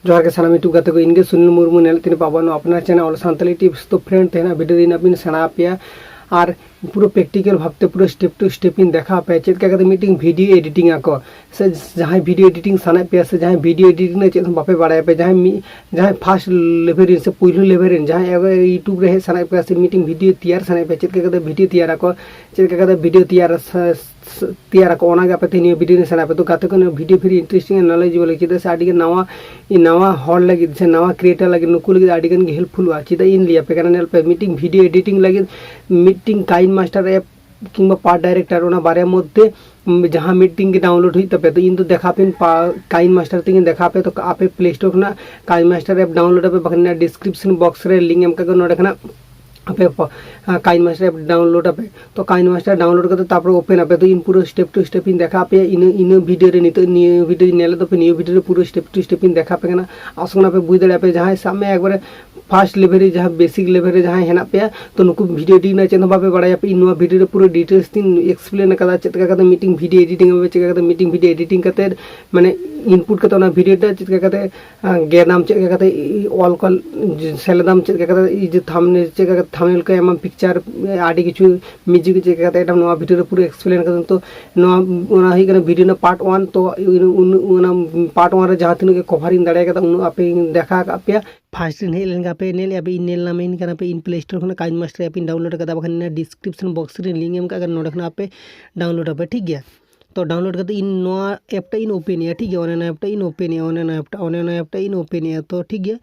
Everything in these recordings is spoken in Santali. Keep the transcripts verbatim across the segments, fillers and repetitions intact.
ᱡᱚᱦᱟᱨ ᱜᱮ ᱥᱟᱱᱟᱢ YouTube ᱜᱟᱛᱮ ᱠᱚ, ᱤᱧ ᱜᱮ ᱥᱩᱱᱤᱞ ᱢᱩᱨᱢᱩ, ᱧᱮᱞᱮᱫ ᱛᱟᱦᱮᱱᱟ ᱯᱟᱵᱚᱱ ᱟᱯᱱᱟᱨ ᱪᱮᱱᱮᱞ ᱚᱞ ᱥᱟᱱᱛᱟᱲᱤ ᱴᱤᱯᱥ᱾ ᱛᱚ ᱯᱷᱨᱮᱱᱰ, ᱛᱮᱦᱮᱧᱟᱜ ᱵᱷᱤᱰᱤᱭᱳ ᱨᱮ ᱤᱧ ᱟᱹᱵᱤᱱ ᱥᱮᱬᱟ ᱟᱯᱮᱭᱟ ᱟᱨ ᱯᱩᱨᱟᱹ ᱯᱨᱮᱠᱴᱤᱠᱮᱞ ᱵᱷᱟᱵᱽᱛᱮ ᱯᱩᱨᱟᱹ ᱥᱴᱮᱯ ᱴᱩ ᱥᱴᱮᱯ ᱤᱧ ᱫᱮᱠᱷᱟᱣ ᱟᱯᱮᱭᱟ ᱪᱮᱫ ᱞᱮᱠᱟ ᱠᱟᱛᱮ ᱢᱤᱫᱴᱤᱝ ᱵᱷᱤᱰᱤᱭᱳ ᱮᱰᱤᱴᱤᱝ ᱟᱠᱚ, ᱥᱮ ᱡᱟᱦᱟᱸᱭ ᱵᱷᱤᱰᱤᱭᱳ ᱮᱰᱤᱴᱤᱝ ᱥᱟᱱᱟᱭᱮᱫ ᱯᱮᱭᱟ, ᱥᱮ ᱡᱟᱦᱟᱸᱭ ᱵᱷᱤᱰᱤᱭᱳ ᱮᱰᱤᱴᱤᱝ ᱨᱮᱱᱟᱜ ᱪᱮᱫ ᱦᱚᱸ ᱵᱟᱯᱮ ᱵᱟᱲᱟᱭᱟ ᱯᱮ, ᱡᱟᱦᱟᱸᱭ ᱢᱤᱫ ᱡᱟᱦᱟᱸᱭ ᱯᱷᱟᱥᱴ ᱞᱮᱵᱮᱞ ᱨᱮᱱ ᱥᱮ ᱯᱩᱭᱞᱩ ᱞᱮᱵᱮᱞ ᱨᱮᱱ ᱡᱟᱦᱟᱸᱭ YouTube ᱨᱮ ᱦᱮᱡ ᱥᱟᱱᱟᱭᱮᱫ ᱯᱮᱭᱟ, ᱥᱮ ᱢᱤᱫᱴᱤᱝ ᱵᱷᱤᱰᱤᱭᱳ ᱛᱮᱭᱟᱨ ᱥᱟᱱᱟᱭᱮᱫ ᱯᱮᱭᱟ, ᱪᱮᱫ ᱞᱮᱠᱟ ᱠᱟᱛᱮ ᱵᱷᱤᱰᱤᱭᱳ ᱛᱮᱭᱟᱨ ᱟᱠᱚ, ᱪᱮᱫ ᱞᱮᱠᱟ ᱠᱟᱛᱮ ᱵᱷᱤᱰᱤᱭᱳ ᱛᱮᱭᱟᱨ ᱥᱟ- ᱛᱮᱭᱟᱨ ᱟᱠᱚ, ᱚᱱᱟᱜᱮ ᱟᱯᱮ ᱛᱮᱦᱮᱧ ᱱᱤᱭᱟᱹ ᱵᱷᱤᱰᱤᱭᱳ ᱨᱮ ᱥᱮᱬᱟ ᱟᱯᱮ᱾ ᱛᱚ ᱜᱟᱛᱮ ᱠᱚ, ᱱᱤᱭᱟᱹ ᱵᱷᱤᱰᱤᱭᱳ ᱵᱷᱮᱨᱤ ᱤᱱᱴᱟᱨᱮᱥᱴᱤᱝ ᱟᱨ ᱱᱚᱞᱮᱡᱮᱵᱚᱞ, ᱪᱮᱫᱟᱜ ᱥᱮ ᱟᱹᱰᱤ ᱜᱮ ᱱᱟᱣᱟ ᱱᱟᱣᱟ ᱦᱚᱲ ᱞᱟᱹᱜᱤᱫ ᱥᱮ ᱱᱟᱣᱟ ᱠᱨᱤᱭᱮᱴᱟᱨ ᱞᱟᱹᱜᱤᱫ, ᱱᱩᱠᱩ ᱞᱟᱹᱜᱤᱫ ᱟᱹᱰᱤ ᱜᱟᱱ ᱜᱮ ᱦᱮᱞᱯᱯᱷᱩᱞᱚᱜᱼᱟ᱾ ᱪᱮᱫᱟᱜ ᱤᱧ ᱞᱟᱹᱭ ᱟᱯᱮ ᱠᱟᱱᱟ, ᱧᱮᱞ ᱯᱮ, ᱢᱤᱫᱴᱤᱝ ᱵᱷᱤᱰᱤᱭᱳ ᱮᱰᱤᱴᱤᱝ ᱞᱟᱹᱜᱤᱫ ᱢᱤᱫᱴᱤᱝ ᱠᱟᱭᱤᱱ ᱢᱟᱥᱴᱟᱨ ᱮᱯ ᱠᱤᱝᱵᱟ ᱯᱟᱨᱴ ᱰᱟᱭᱨᱮᱠᱴᱟᱨ, ᱚᱱᱟ ᱵᱟᱨᱭᱟ ᱢᱚᱫᱽᱫᱷᱮ ᱡᱟᱦᱟᱸ ᱢᱤᱫᱴᱤᱝ ᱜᱮ ᱰᱟᱣᱩᱱᱞᱳᱰ ᱦᱩᱭᱩᱜ ᱛᱟᱯᱮ᱾ ᱛᱚ ᱤᱧ ᱫᱚ ᱫᱮᱠᱷᱟᱣ ᱯᱮᱧ ᱠᱟᱭᱤᱱ ᱢᱟᱥᱴᱟᱨ ᱛᱮᱜᱮᱧ ᱫᱮᱠᱷᱟᱣ ᱯᱮ᱾ ᱛᱚ ᱟᱯᱮ ᱯᱞᱮ ᱥᱴᱳᱨ ᱠᱷᱚᱱᱟᱜ ᱠᱟᱭᱤᱱ ᱢᱟᱥᱴᱟᱨ ᱮᱯ ᱰᱟᱣᱩᱱᱞᱳᱰ ᱟᱯᱮ, ᱵᱟᱠᱷᱟᱱ ᱰᱤᱥᱠᱨᱤᱯᱥᱚᱱ ᱵᱚᱠᱥ ᱨᱮ ᱞᱤᱝᱠ ᱮᱢ ᱠᱟᱜ ᱱᱚᱰᱮ ᱠᱷᱚᱱᱟᱜ ᱟᱯᱮ ᱠᱟᱭᱤᱱ ᱢᱟᱥᱴᱟᱨ ᱮᱯ ᱰᱟᱣᱩᱱᱞᱳᱰ ᱟᱯᱮ᱾ ᱛᱚ ᱠᱟᱭᱤᱱ ᱢᱟᱥᱴᱟᱨ ᱰᱟᱣᱩᱱᱞᱳᱰ ᱠᱟᱛᱮ ᱛᱟᱨᱯᱚᱨᱮ ᱳᱯᱮᱱ ᱟᱯᱮ᱾ ᱛᱚ ᱤᱧ ᱯᱩᱨᱟᱹ ᱥᱴᱮᱯ ᱴᱩ ᱥᱴᱮᱯ ᱤᱧ ᱫᱮᱠᱷᱟᱣ ᱟᱯᱮᱭᱟ᱾ ᱤᱱᱟᱹ ᱤᱱᱟᱹ ᱵᱷᱤᱰᱤᱭᱳ ᱨᱮ, ᱱᱤᱛᱚᱜ ᱱᱤᱭᱟᱹ ᱵᱷᱤᱰᱤᱭᱳ ᱧᱮᱞᱮᱫ ᱫᱚᱯᱮ, ᱱᱤᱭᱟᱹ ᱵᱷᱤᱰᱤᱭᱳ ᱨᱮ ᱯᱩᱨᱟᱹ ᱥᱴᱮᱯ ᱴᱩ ᱥᱴᱮᱯ ᱤᱧ ᱫᱮᱠᱷᱟᱣ ᱟᱯᱮ ᱠᱟᱱᱟ᱾ ᱟᱥᱚᱜ ᱠᱟᱱᱟ ᱯᱮ ᱵᱩᱡᱽ ᱫᱟᱲᱮᱭᱟᱜ ᱯᱮ, ᱡᱟᱦᱟᱸᱭ ᱥᱟᱵ ᱢᱮ ᱮᱠᱵᱟᱨᱮ ᱯᱷᱟᱥᱴ ᱞᱮᱵᱮᱞ ᱨᱮ, ᱡᱟᱦᱟᱸ ᱵᱮᱥᱤᱠ ᱞᱮᱵᱮᱞ ᱨᱮ ᱡᱟᱦᱟᱸᱭ ᱦᱮᱱᱟᱜ ᱯᱮᱭᱟ, ᱛᱚ ᱱᱩᱠᱩ ᱵᱷᱤᱰᱤᱭᱳ ᱮᱰᱤᱴ ᱨᱮᱱᱟᱜ ᱪᱮᱫ ᱦᱚᱸ ᱵᱟᱯᱮ ᱵᱟᱲᱟᱭᱟ ᱯᱮ, ᱤᱧ ᱱᱚᱣᱟ ᱵᱷᱤᱰᱤᱭᱳ ᱨᱮ ᱯᱩᱨᱟᱹ ᱰᱤᱴᱮᱞᱥ ᱛᱤᱧ ᱮᱠᱥᱯᱞᱮᱱ ᱟᱠᱟᱫᱟ, ᱪᱮᱫ ᱞᱮᱠᱟ ᱠᱟᱛᱮ ᱢᱤᱫᱴᱤᱝ ᱵᱷᱤᱰᱤᱭᱳ ᱮᱰᱤᱴᱤᱝ ᱟᱯᱮ, ᱪᱮᱫ ᱞᱮᱠᱟ ᱠᱟᱛᱮ ᱢᱤᱫᱴᱤᱝ ᱵᱷᱤᱰᱤᱭᱳ ᱮᱰᱤᱴᱤᱝ ᱠᱟᱛᱮ, ᱢᱟᱱᱮ ᱤᱱᱯᱩᱴ ᱠᱟᱛᱮ ᱚᱱᱟ ᱵᱷᱤᱰᱤᱭᱳ ᱴᱟ ᱪᱮᱫ ᱞᱮᱠᱟ ᱠᱟᱛᱮ ᱜᱮᱫᱟᱢ, ᱪᱮᱫ ᱞᱮᱠᱟ ᱠᱟᱛᱮ ᱚᱞ ᱠᱚ ᱥᱮᱞᱮᱫᱟᱢ, ᱪᱮᱫ ᱞᱮᱠᱟ ᱠᱟᱛᱮ ᱛᱷᱟᱢᱵᱱᱮᱞ, ᱪᱮᱫ ᱞᱮᱠᱟ ᱠᱟᱛᱮ ᱛᱷᱟᱢᱵᱱᱮᱞ ᱠᱚ ᱮᱢᱟᱢ, ᱯᱤᱠᱪᱟᱨ, ᱟᱹᱰᱤ ᱠᱤᱪᱷᱩ, ᱢᱤᱭᱩᱡᱤᱠ ᱪᱮᱫ ᱞᱮᱠᱟ ᱠᱟᱛᱮ ᱮᱰᱟᱢ, ᱱᱚᱣᱟ ᱵᱷᱤᱰᱤᱭᱳ ᱨᱮ ᱯᱩᱨᱟᱹ ᱮᱠᱥᱯᱞᱮᱱ ᱠᱟᱫᱟ᱾ ᱛᱚ ᱱᱚᱣᱟ, ᱚᱱᱟ ᱦᱩᱭᱩᱜ ᱠᱟᱱᱟ ᱵᱷᱤᱰᱤᱭᱳ ᱨᱮᱱᱟᱜ ᱯᱟᱨᱴ ᱚᱣᱟᱱ᱾ ᱛᱚ ᱩᱱ- ᱩᱱ- ᱚᱱᱟ ᱯᱟᱨᱴ ᱚᱣᱟᱱ ᱨᱮ ᱡᱟᱦᱟᱸ ᱛᱤᱱᱟᱹᱜ ᱜᱮ ᱠᱚᱵᱷᱟᱨᱤᱝ ᱫᱟᱲᱮ ᱠᱟᱫᱟ, ᱩᱱᱟᱹᱜ ᱟᱯᱮᱧ ᱫᱮᱠᱷᱟᱣ ᱟᱠᱟᱫ ᱯᱮᱭᱟ᱾ ᱯᱷᱟᱥᱴ ᱨᱤᱧ ᱦᱮᱡ ᱞᱮᱱ ᱜᱮ, ᱟᱯᱮ ᱧᱮᱞᱮᱫᱼᱟ ᱯᱮ, ᱤᱧ ᱧᱮᱞ ᱧᱟᱢᱮᱧ ᱠᱟᱱᱟ ᱯᱮ, ᱤᱧ ᱯᱞᱮ ᱥᱴᱳᱨ ᱠᱷᱚᱱᱟᱜ ᱠᱟᱭᱤᱱ ᱢᱟᱥᱴᱟᱨ ᱮᱯ ᱤᱧ ᱰᱟᱣᱩᱱᱞᱳᱰ ᱟᱠᱟᱫᱟ, ᱵᱟᱠᱷᱟᱱ ᱤᱧ ᱰᱤᱥᱠᱨᱤᱯᱥᱚᱱ ᱵᱚᱠᱥ ᱨᱮ ᱞᱤᱝᱠ ᱮᱢ ᱠᱟᱜ ᱠᱟᱱᱟ, ᱱᱚᱰᱮ ᱠᱷᱚᱱᱟᱜ ᱟᱯᱮ ᱰᱟᱣᱩᱱᱞᱳᱰ ᱟᱯᱮ, ᱴᱷᱤᱠ ᱜᱮᱭᱟ᱾ ᱛᱚ ᱰᱟᱣᱩᱱᱞᱳᱰ ᱠᱟᱛᱮ ᱤᱧ ᱱᱚᱣᱟ ᱮᱯ ᱴᱟᱜ ᱤᱧ ᱳᱯᱮᱱᱮᱜᱼᱟ, ᱴᱷᱤᱠ ᱜᱮᱭᱟ, ᱚᱱᱮ ᱚᱱᱟ ᱮᱯ ᱴᱟᱜ ᱤᱧ ᱳᱯᱮᱱᱮᱜᱼᱟ, ᱚᱱᱮ ᱚᱱᱟ ᱮᱯ ᱴᱟᱜ, ᱚᱱᱮ ᱚᱱᱟ ᱮᱯ ᱴᱟᱜ ᱤᱧ ᱳᱯᱮᱱᱮᱜᱼᱟ, ᱛᱚ ᱴᱷᱤᱠ ᱜᱮᱭᱟ,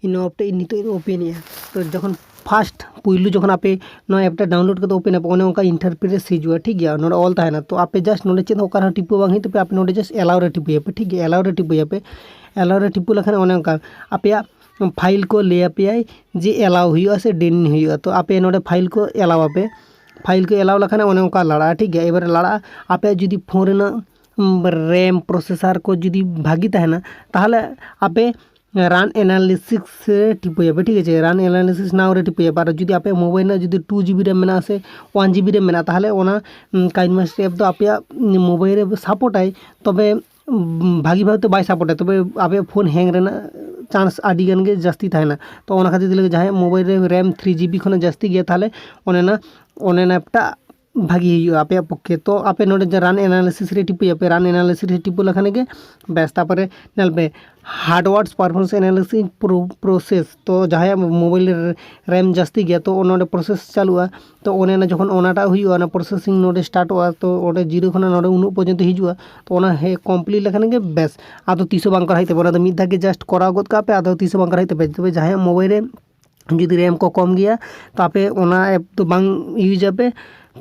ᱤᱧ ᱱᱚᱣᱟ ᱮᱯ ᱴᱟᱜ ᱤᱧ ᱱᱤᱛᱚᱜ ᱤᱧ ᱳᱯᱮᱱᱮᱜᱼᱟ᱾ ᱛᱚ ᱡᱚᱠᱷᱚᱱ ᱯᱷᱟᱥᱴ ᱯᱩᱭᱞᱩ ᱡᱚᱠᱷᱚᱱ ᱟᱯᱮ ᱱᱚᱣᱟ ᱮᱯ ᱴᱟᱜ ᱰᱟᱣᱩᱱᱞᱳᱰ ᱠᱟᱛᱮ ᱳᱯᱮᱱ ᱟᱯᱮ, ᱚᱱᱮ ᱚᱱᱠᱟ ᱤᱱᱴᱟᱨᱯᱷᱮᱥ ᱦᱤᱡᱩᱜᱼᱟ, ᱴᱷᱤᱠ ᱜᱮᱭᱟ, ᱱᱚᱰᱮ ᱚᱞ ᱛᱟᱦᱮᱱᱟ᱾ ᱛᱚ ᱟᱯᱮ ᱡᱟᱥᱴ ᱱᱚᱰᱮ ᱪᱮᱫ ᱦᱚᱸ ᱚᱠᱟ ᱨᱮᱦᱚᱸ ᱴᱤᱯᱟᱹ ᱵᱟᱝ ᱦᱩᱭᱩᱜ ᱛᱟᱯᱮᱭᱟ, ᱟᱯᱮ ᱱᱚᱰᱮ ᱡᱟᱥᱴ ᱮᱞᱟᱣ ᱨᱮ ᱴᱤᱯᱟᱹᱭᱟᱯᱮ, ᱴᱷᱤᱠ ᱜᱮᱭᱟ, ᱮᱞᱟᱣ ᱨᱮ ᱴᱤᱯᱟᱹᱭᱟᱯᱮ᱾ ᱮᱞᱟᱣ ᱨᱮ ᱴᱤᱯᱟᱹ ᱞᱮᱠᱷᱟᱱ ᱚᱱᱮ ᱚᱱᱠᱟ ᱟᱯᱮᱭᱟᱜ ᱯᱷᱟᱭᱤᱞ ᱠᱚ ᱞᱟᱹᱭ ᱟᱯᱮᱭᱟᱭ ᱡᱮ ᱮᱞᱟᱣ ᱦᱩᱭᱩᱜᱼᱟ ᱥᱮ ᱰᱮᱱ ᱦᱩᱭᱩᱜᱼᱟ᱾ ᱛᱚ ᱟᱯᱮ ᱱᱚᱰᱮ ᱯᱷᱟᱭᱤᱞ ᱠᱚ ᱮᱞᱟᱣ ᱟᱯᱮ, ᱯᱷᱟᱭᱤᱞ ᱠᱚ ᱮᱞᱟᱣ ᱞᱮᱠᱷᱟᱱ ᱚᱱᱮ ᱚᱱᱠᱟ ᱞᱟᱲᱟᱜᱼᱟ, ᱴᱷᱤᱠ ᱜᱮᱭᱟ᱾ ᱮᱵᱟᱨᱮ ᱞᱟᱲᱟᱜᱼᱟ, ᱟᱯᱮᱭᱟᱜ ᱡᱩᱫᱤ ᱯᱷᱳᱱ ᱨᱮᱱᱟᱜ ᱨᱮᱢ ᱯᱨᱚᱥᱮᱥᱟᱨ ᱠᱚ ᱡᱩᱫᱤ ᱵᱷᱟᱹᱜᱤ ᱛᱟᱦᱮᱱᱟ, ᱛᱟᱦᱚᱞᱮ ᱟᱯᱮ ᱨᱟᱱ ᱮᱱᱟᱞᱤᱥᱤᱥ ᱨᱮ ᱴᱤᱯᱟᱹᱭᱟᱯᱮ, ᱴᱷᱤᱠ ᱟᱪᱷᱮ, ᱨᱟᱱ ᱮᱱᱟᱞᱤᱥᱤᱥ ᱱᱟᱣ ᱨᱮ ᱴᱤᱯᱟᱹᱭᱟᱯᱮ᱾ ᱟᱨ ᱡᱩᱫᱤ ᱟᱯᱮ ᱢᱳᱵᱟᱭᱤᱞ ᱨᱮᱱᱟᱜ ᱡᱩᱫᱤ ᱴᱩ ᱡᱤᱵᱤ ᱨᱮᱢ ᱢᱮᱱᱟᱜᱼᱟ ᱥᱮ ᱚᱣᱟᱱ ᱡᱤᱵᱤ ᱨᱮᱢ ᱢᱮᱱᱟᱜᱼᱟ, ᱛᱟᱦᱚᱞᱮ ᱚᱱᱟ ᱠᱟᱭᱤᱱ ᱢᱟᱥᱴᱟᱨ ᱮᱯ ᱫᱚ ᱟᱯᱮᱭᱟᱜ ᱢᱳᱵᱟᱭᱤᱞ ᱨᱮ ᱥᱟᱯᱳᱨᱴᱟᱭ, ᱛᱚᱵᱮ ᱵᱷᱟᱹᱜᱤ ᱵᱷᱟᱵᱽ ᱛᱮ ᱵᱟᱭ ᱥᱟᱯᱳᱨᱴᱟ, ᱛᱚᱵᱮ ᱟᱯᱮᱭᱟᱜ ᱯᱷᱳᱱ ᱦᱮᱝ ᱨᱮᱱᱟᱜ ᱪᱟᱱᱥ ᱟᱹᱰᱤ ᱜᱟᱱ ᱜᱮ ᱡᱟᱹᱥᱛᱤ ᱛᱟᱦᱮᱱᱟ᱾ ᱛᱚ ᱚᱱᱟ ᱠᱷᱟᱹᱛᱤᱨ ᱛᱮ ᱞᱟᱹᱭ, ᱡᱟᱦᱟᱸᱭᱟᱜ ᱢᱳᱵᱟᱭᱤᱞ ᱨᱮ ᱨᱮᱢ ᱛᱷᱨᱤ ᱡᱤ ᱵᱤ ᱠᱷᱚᱱᱟᱜ ᱡᱟᱹᱥᱛᱤ ᱜᱮᱭᱟ, ᱛᱟᱦᱚᱞᱮ ᱚᱱᱮ ᱚᱱᱟ ᱚᱱᱮ ᱚᱱᱟᱴᱟᱜ ᱵᱷᱟᱹᱜᱤ ᱦᱩᱭᱩᱜᱼᱟ ᱟᱯᱮᱭᱟᱜ ᱯᱚᱠᱠᱷᱮ᱾ ᱛᱚ ᱟᱯᱮ ᱱᱚᱰᱮ ᱡᱮ ᱨᱟᱱ ᱮᱱᱟᱞᱤᱥᱤᱥ ᱨᱮ ᱴᱤᱯᱟᱹᱭᱟᱯᱮ, ᱨᱟᱱ ᱮᱱᱟᱞᱤᱥᱤᱥ ᱨᱮ ᱴᱤᱯᱟᱹ ᱞᱮᱠᱷᱟᱱ ᱜᱮ ᱵᱮᱥ᱾ ᱛᱟᱨᱯᱚᱨᱮ ᱧᱮᱞ ᱯᱮ, ᱦᱟᱨᱰᱣᱟᱨᱰᱥ ᱯᱟᱨᱯᱷᱚᱨᱢᱮᱱᱥ ᱮᱱᱟᱞᱤᱥᱤᱥ ᱯᱨᱚᱥᱮᱥ, ᱛᱚ ᱡᱟᱦᱟᱸᱭᱟᱜ ᱢᱳᱵᱟᱭᱤᱞ ᱨᱮ ᱨᱮᱢ ᱡᱟᱹᱥᱛᱤ ᱜᱮᱭᱟ, ᱛᱚ ᱱᱚᱰᱮ ᱯᱨᱚᱥᱮᱥ ᱪᱟᱹᱞᱩᱜᱼᱟ᱾ ᱛᱚ ᱚᱱᱮ ᱚᱱᱟ ᱡᱚᱠᱷᱚᱱ ᱚᱱᱟᱴᱟᱜ ᱦᱩᱭᱩᱜᱼᱟ, ᱚᱱᱟ ᱯᱨᱚᱥᱮᱥᱤᱝ ᱱᱚᱰᱮ ᱥᱴᱟᱨᱴᱚᱜᱼᱟ, ᱛᱚ ᱚᱸᱰᱮ ᱡᱤᱨᱳ ᱠᱷᱚᱱᱟᱜ ᱱᱚᱰᱮ ᱩᱱᱟᱹᱜ ᱯᱚᱨᱡᱚᱱᱛᱚ ᱦᱤᱡᱩᱜᱼᱟ, ᱛᱚ ᱚᱱᱟ ᱦᱮ ᱠᱚᱢᱯᱞᱤᱴ ᱞᱮᱠᱷᱟᱱ ᱜᱮ ᱵᱮᱥ᱾ ᱟᱫᱚ ᱛᱤᱥ ᱦᱚᱸ ᱵᱟᱝ ᱠᱚᱨᱟᱣ ᱦᱩᱭᱩᱜ ᱛᱟᱯᱮ, ᱚᱱᱟ ᱫᱚ ᱢᱤᱫ ᱫᱷᱟᱣ ᱜᱮ ᱡᱟᱥᱴ ᱠᱚᱨᱟᱣ ᱜᱚᱫ ᱠᱟᱜ ᱯᱮ, ᱟᱫᱚ ᱛᱤᱥ ᱦᱚᱸ ᱵᱟᱝ ᱠᱚᱨᱟᱣ ᱦᱩᱭᱩᱜ ᱛᱟᱯᱮ᱾ ᱛᱚᱵᱮ ᱡᱟᱦᱟᱸᱭᱟᱜ ᱢᱳᱵᱟᱭᱤᱞ ᱨᱮ ᱡᱩᱫᱤ ᱨᱮᱢ ᱠᱚ ᱠᱚᱢ ᱜᱮᱭᱟ, ᱛᱚ ᱟᱯᱮ ᱚᱱᱟ ᱮᱯ ᱫᱚ ᱵᱟᱝ ᱤᱭᱩᱡᱽ ᱟᱯᱮ᱾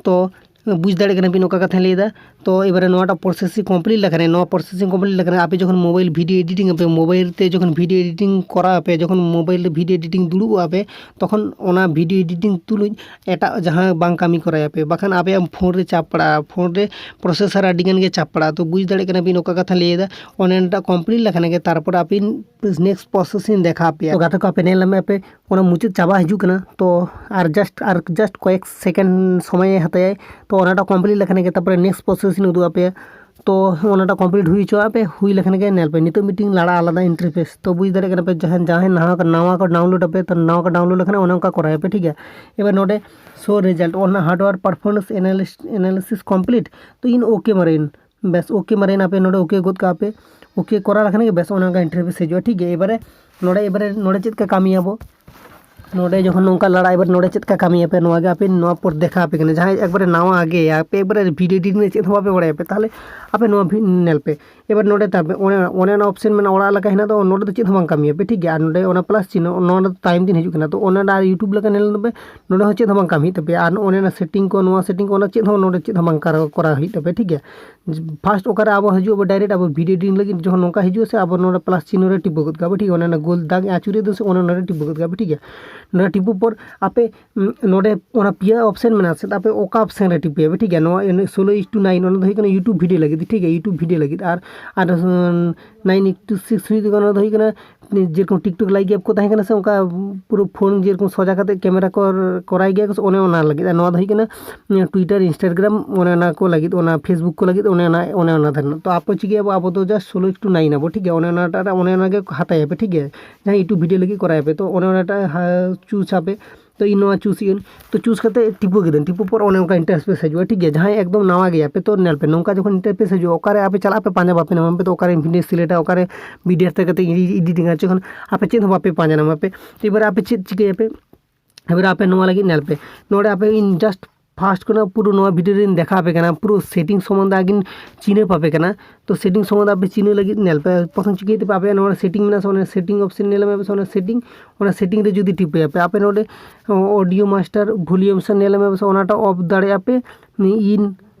ᱛᱚ ᱵᱩᱡᱽ ᱫᱟᱲᱮᱭᱟᱜ ᱠᱟᱱᱟ ᱵᱤᱱ ᱚᱠᱟ ᱠᱟᱛᱷᱟᱧ ᱞᱟᱹᱭᱫᱟ᱾ ᱛᱚ ᱮᱵᱟᱨᱮ ᱱᱚᱣᱟᱴᱟᱜ ᱯᱨᱚᱥᱮᱥᱤᱝ ᱠᱚᱢᱯᱞᱤᱴ ᱞᱮᱠᱷᱟᱱ, ᱱᱚᱣᱟ ᱯᱨᱚᱥᱮᱥᱤᱝ ᱠᱚᱢᱯᱞᱤᱴ ᱞᱮᱠᱷᱟᱱ ᱟᱯᱮ ᱡᱚᱠᱷᱚᱱ ᱢᱳᱵᱟᱭᱤᱞ ᱵᱷᱤᱰᱤᱭᱳ ᱮᱰᱤᱴᱤᱝ ᱟᱯᱮ, ᱢᱳᱵᱟᱭᱤᱞ ᱛᱮ ᱡᱚᱠᱷᱚᱱ ᱵᱷᱤᱰᱤᱭᱳ ᱮᱰᱤᱴᱤᱝ ᱠᱚᱨᱟᱣ ᱟᱯᱮ, ᱡᱚᱠᱷᱚᱱ ᱢᱳᱵᱟᱭᱤᱞ ᱨᱮ ᱵᱷᱤᱰᱤᱭᱳ ᱮᱰᱤᱴᱤᱝ ᱫᱩᱲᱩᱵᱚᱜᱼᱟ ᱯᱮ, ᱛᱚᱠᱷᱚᱱ ᱚᱱᱟ ᱵᱷᱤᱰᱤᱭᱳ ᱮᱰᱤᱴᱤᱝ ᱛᱩᱞᱩᱡ ᱮᱴᱟᱜ ᱡᱟᱦᱟᱸ ᱵᱟᱝ ᱠᱟᱹᱢᱤ ᱠᱚᱨᱟᱣ ᱟᱯᱮ, ᱵᱟᱠᱷᱟᱱ ᱟᱯᱮᱭᱟᱜ ᱯᱷᱳᱱ ᱨᱮ ᱪᱟᱯ ᱯᱟᱲᱟᱜᱼᱟ, ᱯᱷᱳᱱ ᱨᱮ ᱯᱨᱚᱥᱮᱥᱟᱨ ᱟᱹᱰᱤ ᱜᱟᱱ ᱜᱮ ᱪᱟᱯ ᱯᱟᱲᱟᱜᱼᱟ᱾ ᱛᱚ ᱵᱩᱡᱽ ᱫᱟᱲᱮᱭᱟᱜ ᱠᱟᱱᱟ ᱵᱤᱱ ᱚᱠᱟ ᱠᱟᱛᱷᱟᱧ ᱞᱟᱹᱭᱫᱟ᱾ ᱚᱱᱮ ᱚᱱᱟᱴᱟᱜ ᱠᱚᱢᱯᱞᱤᱴ ᱞᱮᱠᱷᱟᱱ ᱜᱮ ᱛᱟᱨᱯᱚᱨ ᱟᱹᱵᱤᱱ ᱱᱮᱠᱥᱴ ᱯᱨᱚᱥᱮᱥᱤᱝ ᱫᱮᱠᱷᱟᱣ ᱟᱯᱮᱭᱟ᱾ ᱛᱚ ᱜᱟᱛᱮ ᱠᱚ, ᱟᱯᱮ ᱧᱮᱞ ᱢᱮ, ᱟᱯᱮ ᱚᱱᱟ ᱢᱩᱪᱟᱹᱫ ᱪᱟᱵᱟ ᱦᱤᱡᱩᱜ ᱠᱟᱱᱟ᱾ ᱛᱚ ᱟᱨ ᱡᱟᱥᱴ, ᱟᱨ ᱡᱟᱥᱴ ᱠᱚᱭᱮᱠ ᱥᱮᱠᱮᱱᱰ ᱥᱚᱢᱚᱭᱮ ᱦᱟᱛᱟᱭᱟᱭ᱾ ᱛᱚ ᱚᱱᱟᱴᱟᱜ ᱠᱚᱢᱯᱞᱤᱴ ᱞᱮᱠᱷᱟᱱ ᱜᱮ ᱛᱟᱨᱯᱚᱨᱮ ᱱᱮᱠᱥᱴ ᱯᱨᱚᱥᱮᱥᱤᱝ ᱩᱫᱩᱜ ᱟᱯᱮᱭᱟ᱾ ᱛᱚ ᱚᱱᱟᱴᱟᱜ ᱠᱚᱢᱯᱞᱤᱴ ᱦᱩᱭ ᱦᱚᱪᱚᱣᱟᱜ ᱯᱮ᱾ ᱦᱩᱭ ᱞᱮᱠᱷᱟᱱ ᱜᱮ ᱧᱮᱞ ᱯᱮ, ᱱᱤᱛᱚᱜ ᱢᱤᱫᱴᱤᱝ ᱞᱟᱲᱟ ᱟᱞᱟᱫᱟ ᱤᱱᱴᱟᱨᱯᱷᱮᱥ᱾ ᱛᱚ ᱵᱩᱡᱽ ᱫᱟᱲᱮᱭᱟᱜ ᱠᱟᱱᱟ ᱯᱮ, ᱡᱟᱦᱟᱸᱭ, ᱡᱟᱦᱟᱸᱭ ᱱᱟᱣᱟ, ᱱᱟᱣᱟ ᱠᱚ ᱰᱟᱣᱩᱱᱞᱳᱰ ᱟᱯᱮ, ᱛᱚ ᱱᱟᱣᱟ ᱠᱚ ᱰᱟᱣᱩᱱᱞᱳᱰ ᱞᱮᱠᱷᱟᱱ ᱚᱱᱮ ᱚᱱᱠᱟ ᱠᱚᱨᱟᱣ ᱟᱯᱮ, ᱴᱷᱤᱠ ᱜᱮᱭᱟ᱾ ᱮᱵᱟᱨ ᱱᱚᱰᱮ ᱥᱳ ᱨᱮᱡᱟᱞᱴ, ᱚᱱᱟ ᱦᱟᱨᱰᱣᱮᱭᱟᱨ ᱯᱟᱨᱯᱷᱚᱨᱢᱮᱱᱥ ᱮᱱᱟᱞᱤᱥᱤᱥ ᱠᱚᱢᱯᱞᱤᱴ, ᱛᱚ ᱤᱱ ᱳᱠᱮ ᱢᱟᱨᱮᱱ, ᱵᱮᱥ, ᱳᱠᱮ ᱢᱟᱨᱮᱱ ᱟᱯᱮ ᱱᱚᱰᱮ ᱳᱠᱮ ᱜᱚᱫ ᱠᱟᱜ ᱯᱮ᱾ ᱳᱠᱮ ᱠᱚᱨᱟᱣ ᱞᱮᱠᱷᱟᱱ ᱜᱮ ᱵᱮᱥ, ᱚᱱᱮ ᱚᱱᱠᱟ ᱤᱱᱴᱟᱨᱯᱷᱮᱥ ᱦᱤᱡᱩᱜᱼᱟ, ᱴᱷᱤᱠ ᱜᱮᱭᱟ᱾ ᱮᱵᱟᱨᱮ ᱱᱚᱰᱮ, ᱮᱵᱟᱨᱮ ᱱᱚᱰᱮ ᱪᱮᱫ ᱞᱮᱠᱟ ᱠᱟᱹᱢᱤᱭᱟᱵᱚ, ᱱᱚᱰᱮ ᱡᱚᱠᱷᱚᱱ ᱱᱚᱝᱠᱟ ᱞᱟᱲᱟ, ᱮᱵᱟᱨ ᱱᱚᱰᱮ ᱪᱮᱫ ᱞᱮᱠᱟ ᱠᱟᱹᱢᱤᱭᱟᱯᱮ, ᱱᱚᱣᱟ ᱜᱮ ᱟᱯᱮ ᱱᱚᱣᱟ ᱯᱚᱨ ᱫᱮᱠᱷᱟᱣ ᱟᱯᱮ ᱠᱟᱱᱟ᱾ ᱡᱟᱦᱟᱸᱭ ᱮᱠᱵᱟᱨᱮ ᱱᱟᱣᱟ ᱜᱮᱭᱟ ᱯᱮ, ᱮᱠᱵᱟᱨᱮ ᱵᱷᱤᱰᱤᱭᱳ ᱮᱰᱤᱴᱤᱝ ᱨᱮ ᱪᱮᱫ ᱦᱚᱸ ᱵᱟᱯᱮ ᱵᱟᱲᱟᱭᱟ ᱯᱮ, ᱛᱟᱦᱚᱞᱮ ᱟᱯᱮ ᱱᱚᱣᱟ ᱵᱷᱤ-, ᱧᱮᱞ ᱯᱮ, ᱮᱵᱟᱨ ᱱᱚᱰᱮ ᱛᱟᱯᱮ ᱚᱱᱮ, ᱚᱱᱮ ᱚᱱᱟ ᱚᱯᱥᱮᱱ ᱢᱮᱱᱟᱜᱼᱟ, ᱚᱲᱟᱜ ᱞᱮᱠᱟ ᱦᱮᱱᱟᱜ ᱫᱚ, ᱱᱚᱰᱮ ᱫᱚ ᱪᱮᱫ ᱦᱚᱸ ᱵᱟᱝ ᱠᱟᱹᱢᱤᱭᱟ ᱯᱮ, ᱴᱷᱤᱠ ᱜᱮᱭᱟ᱾ ᱟᱨ ᱱᱚᱰᱮ ᱚᱱᱟ ᱯᱞᱟᱥ ᱪᱤᱱᱦᱟᱹ, ᱱᱚᱣᱟ ᱫᱚ ᱛᱟᱭᱚᱢ ᱫᱤᱱ ᱦᱤᱡᱩᱜ ᱠᱟᱱᱟ᱾ ᱛᱚ ᱚᱱᱟ ᱟᱨ ᱭᱩᱴᱩᱵᱽ ᱞᱮᱠᱟ ᱧᱮᱞ ᱫᱚᱯᱮ, ᱱᱚᱰᱮ ᱦᱚᱸ ᱪᱮᱫ ᱦᱚᱸ ᱵᱟᱝ ᱠᱟᱹᱢᱤ ᱦᱩᱭᱩᱜ ᱛᱟᱯᱮᱭᱟ᱾ ᱟᱨ ᱱᱚᱜᱼᱚ ᱱᱚᱣᱟ ᱥᱮᱴᱤᱝ ᱠᱚ, ᱱᱚᱣᱟ ᱥᱮᱴᱤᱝ ᱠᱚ, ᱚᱱᱟ ᱪᱮᱫ ᱦᱚᱸ ᱱᱚᱰᱮ ᱪᱮᱫ ᱦᱚᱸ ᱵᱟᱝ ᱠᱟᱨ-, ᱠᱚᱨᱟᱣ ᱦᱩᱭᱩᱜ ᱛᱟᱯᱮᱭᱟ, ᱴᱷᱤᱠ ᱜᱮᱭᱟ᱾ ᱯᱷᱟᱥᱴ ᱚᱠᱟᱨᱮ ᱟᱵᱚ ᱦᱤᱡᱩᱜ ᱟᱵᱚ, ᱰᱟᱭᱨᱮᱠᱴ ᱟᱵᱚ ᱵᱷᱤᱰᱤᱭᱳ ᱮᱰᱤᱴᱤᱝ ᱞᱟᱹᱜᱤᱫ ᱡᱚᱠᱷᱚᱱ ᱱᱚᱝᱠᱟ ᱦᱤᱡᱩᱜᱼᱟ ᱥᱮ, ᱟᱵᱚ ᱱᱚᱰᱮ ᱯᱞᱟᱥ ᱪᱤᱱᱦᱟᱹ ᱨᱮ ᱴᱤᱯᱟᱹ ᱜᱚᱫ ᱠᱟᱜᱼᱟ ᱵᱚ, ᱴᱷᱤᱠ ᱜᱮᱭᱟ᱾ ᱚᱱᱟ, ᱚᱱᱟ ᱜᱳᱞ ᱫᱟᱜᱽ ᱟᱹᱪᱩᱨᱮᱫ ᱫᱚ ᱥᱮ, ᱚᱱᱟ, ᱚᱱᱟ ᱨᱮ ᱴᱤᱯᱟᱹ ᱜᱚᱫ ᱠᱟᱜᱼᱟ ᱵᱚ, ᱴᱷᱤᱠ ᱜᱮᱭᱟ᱾ ᱱᱚᱰᱮ ᱴᱤᱯᱟᱹ ᱯᱚᱨ ᱟᱯᱮ ᱩᱸ, ᱱᱚᱰᱮ ᱚᱱᱟ ᱯᱮᱭᱟ ᱚᱯᱥᱮᱱ ᱢᱮᱱᱟᱜᱼᱟ ᱥᱮ, ᱟᱯᱮ ᱚᱠᱟ ᱚᱯᱥᱮᱱ ᱨᱮ ᱴᱤᱯᱟᱹᱭᱟ ᱯᱮ, ᱴᱷᱤᱠ ᱜᱮᱭᱟ? ᱱᱚᱣᱟ ᱤᱱᱟᱹ ᱥᱳᱞᱳ is to nine, ᱚᱱᱟ ᱫᱚ ᱦᱩᱭᱩᱜ ᱠᱟᱱᱟ YouTube ᱵᱷᱤᱰᱤᱭᱳ ᱞᱟᱹᱜᱤᱫ, ᱴᱷᱤᱠ ᱜᱮᱭᱟ? YouTube ᱵᱷᱤᱰᱤᱭᱳ ᱞᱟᱹᱜᱤᱫ᱾ ᱟᱨ ᱟᱨ ᱱᱟᱭᱤᱱ ᱮᱭᱤᱴ ᱴᱩ ᱥᱤᱠᱥ ᱦᱩᱭᱩᱜ ᱠᱟᱱᱟ, ᱚᱱᱟ ᱫᱚ ᱦᱩᱭᱩᱜ ᱠᱟᱱᱟ ᱡᱮᱨᱚᱠᱚᱢ TikTok live app ᱠᱚ ᱛᱟᱦᱮᱸ ᱠᱟᱱᱟ ᱥᱮ, ᱚᱱᱠᱟ ᱯᱩᱨᱟᱹ ᱯᱷᱳᱱ ᱡᱮᱨᱚᱠᱚᱢ ᱥᱚᱡᱟ ᱠᱟᱛᱮ ᱠᱮᱢᱮᱨᱟ ᱠᱚ ᱠᱚᱨᱟᱭ ᱜᱮᱭᱟ ᱠᱚ, ᱚᱱᱮ ᱚᱱᱟ ᱞᱟᱹᱜᱤᱫ᱾ ᱟᱨ ᱱᱚᱣᱟ ᱫᱚ ᱦᱩᱭᱩᱜ ᱠᱟᱱᱟ Twitter, Instagram, ᱚᱱᱮ ᱚᱱᱟ ᱠᱚ ᱞᱟᱹᱜᱤᱫ, ᱚᱱᱟ Facebook ᱠᱚ ᱞᱟᱹᱜᱤᱫ, ᱚᱱᱮ ᱚᱱᱟ ᱚᱱᱮ ᱚᱱᱟ ᱫᱷᱟᱨᱮ ᱨᱮᱱᱟᱜ᱾ ᱛᱚ ᱟᱯᱮ ᱪᱤᱠᱟᱹᱭᱟᱵᱚ, ᱟᱵᱚ ᱫᱚ just ᱥᱳᱞᱳ ᱤᱱᱴᱩ ᱱᱟᱭᱤᱱ ᱟᱵᱚ, ᱴᱷᱤᱠ ᱜᱮᱭᱟ? ᱚᱱᱮ ᱚᱱᱟᱴᱟᱜ ᱨᱮ, ᱚᱱᱮ ᱚᱱᱟ ᱜᱮ ᱦᱟᱛᱟᱭᱟᱯᱮ, ᱴᱷᱤᱠ ᱜᱮᱭᱟ? ᱡᱟᱦᱟᱸ YouTube video ᱞᱟᱹᱜᱤᱫ ᱠᱚᱨᱟᱭᱟᱯᱮ, ᱛᱚ ᱚᱱᱮ ᱚᱱᱟᱴᱟᱜ ᱦᱟ-, ᱪᱩᱡᱽ ᱟᱯᱮ᱾ ᱛᱚ ᱤᱧ ᱱᱚᱣᱟ ᱪᱩᱡᱽ ᱤᱧ, ᱛᱚ ᱪᱩᱡᱽ ᱠᱟᱛᱮ ᱴᱤᱯᱟᱹ ᱠᱮᱫᱟᱹᱧ᱾ ᱴᱤᱯᱟᱹ ᱯᱚᱨ ᱚᱱᱮ ᱚᱱᱠᱟ ᱤᱱᱴᱟᱨᱯᱷᱮᱥ ᱦᱤᱡᱩᱜᱼᱟ, ᱴᱷᱤᱠ ᱜᱮᱭᱟ? ᱡᱟᱦᱟᱸᱭ ᱮᱠᱫᱚᱢ ᱱᱟᱣᱟ ᱜᱮᱭᱟ ᱯᱮ, ᱛᱚ ᱧᱮᱞ ᱯᱮ, ᱱᱚᱝᱠᱟ ᱡᱚᱠᱷᱚᱱ ᱤᱱᱴᱟᱨᱯᱷᱮᱥ ᱦᱤᱡᱩᱜᱼᱟ, ᱚᱠᱟᱨᱮ ᱟᱯᱮ ᱪᱟᱞᱟᱜ ᱟᱯᱮ ᱯᱟᱸᱡᱟ ᱵᱟᱯᱮ ᱧᱟᱢᱟ, ᱟᱯᱮ ᱫᱚ ᱚᱠᱟᱨᱮ video ᱥᱤᱞᱮᱠᱴᱟ, ᱚᱠᱟᱨᱮ video ᱛᱮ ᱠᱟᱛᱮ ᱮᱰᱤᱴᱤᱝᱟ, ᱡᱚᱠᱷᱚᱱ ᱟᱯᱮ ᱪᱮᱫ ᱦᱚᱸ ᱵᱟᱯᱮ ᱯᱟᱸᱡᱟ ᱧᱟᱢᱟ ᱯᱮ᱾ ᱛᱚ ᱮᱵᱟᱨᱮ ᱟᱯᱮ ᱪᱮᱫ ᱪᱤᱠᱟᱹᱭᱟᱯᱮ? ᱮᱵᱟᱨᱮ ᱟᱯᱮ ᱱᱚᱣᱟ ᱞᱟᱹᱜᱤᱫ ᱧᱮᱞ ᱯᱮ, ᱱᱚᱰᱮ ᱟᱯᱮ ᱤᱧ just first ᱠᱷᱚᱱᱟᱜ ᱯᱩᱨᱟᱹ ᱱᱚᱣᱟ video ᱨᱮᱧ ᱫᱮᱠᱷᱟᱣ ᱟᱯᱮ ᱠᱟᱱᱟ, ᱯᱩᱨᱟᱹ setting ᱥᱚᱢᱵᱚᱱᱫᱷᱮ ᱟᱜᱮᱧ ᱪᱤᱱᱦᱟᱹᱯ ᱟᱯᱮ ᱠᱟᱱᱟ᱾ ᱛᱚ setting ᱥᱚᱢᱵᱚᱱᱫᱷᱮ ᱟᱯᱮ ᱪᱤᱱᱦᱟᱹ ᱞᱟᱹᱜᱤᱫ ᱧᱮᱞ ᱯᱮ, ᱯᱨᱚᱛᱷᱚᱢ ᱪᱤᱠᱟᱹᱭ ᱛᱟᱯᱮ, ᱟᱯᱮ ᱱᱚᱣᱟ setting ᱢᱮᱱᱟᱜᱼᱟ ᱥᱮ, ᱚᱱᱟ setting option ᱧᱮᱞ ᱢᱮ, ᱥᱮ ᱚᱱᱟ setting, ᱚᱱᱟ setting ᱨᱮ ᱡᱩᱫᱤ ᱴᱤᱯᱟᱹᱭᱟᱯᱮ, ᱟᱯᱮ ᱱᱚᱰᱮ audio master volume ᱥᱮ ᱧᱮᱞ ᱢᱮ, ᱥᱮ ᱚᱱᱟᱴᱟᱜ off ᱫᱟᱲᱮᱭᱟᱜᱼᱟ ᱯᱮ᱾ ᱤᱧ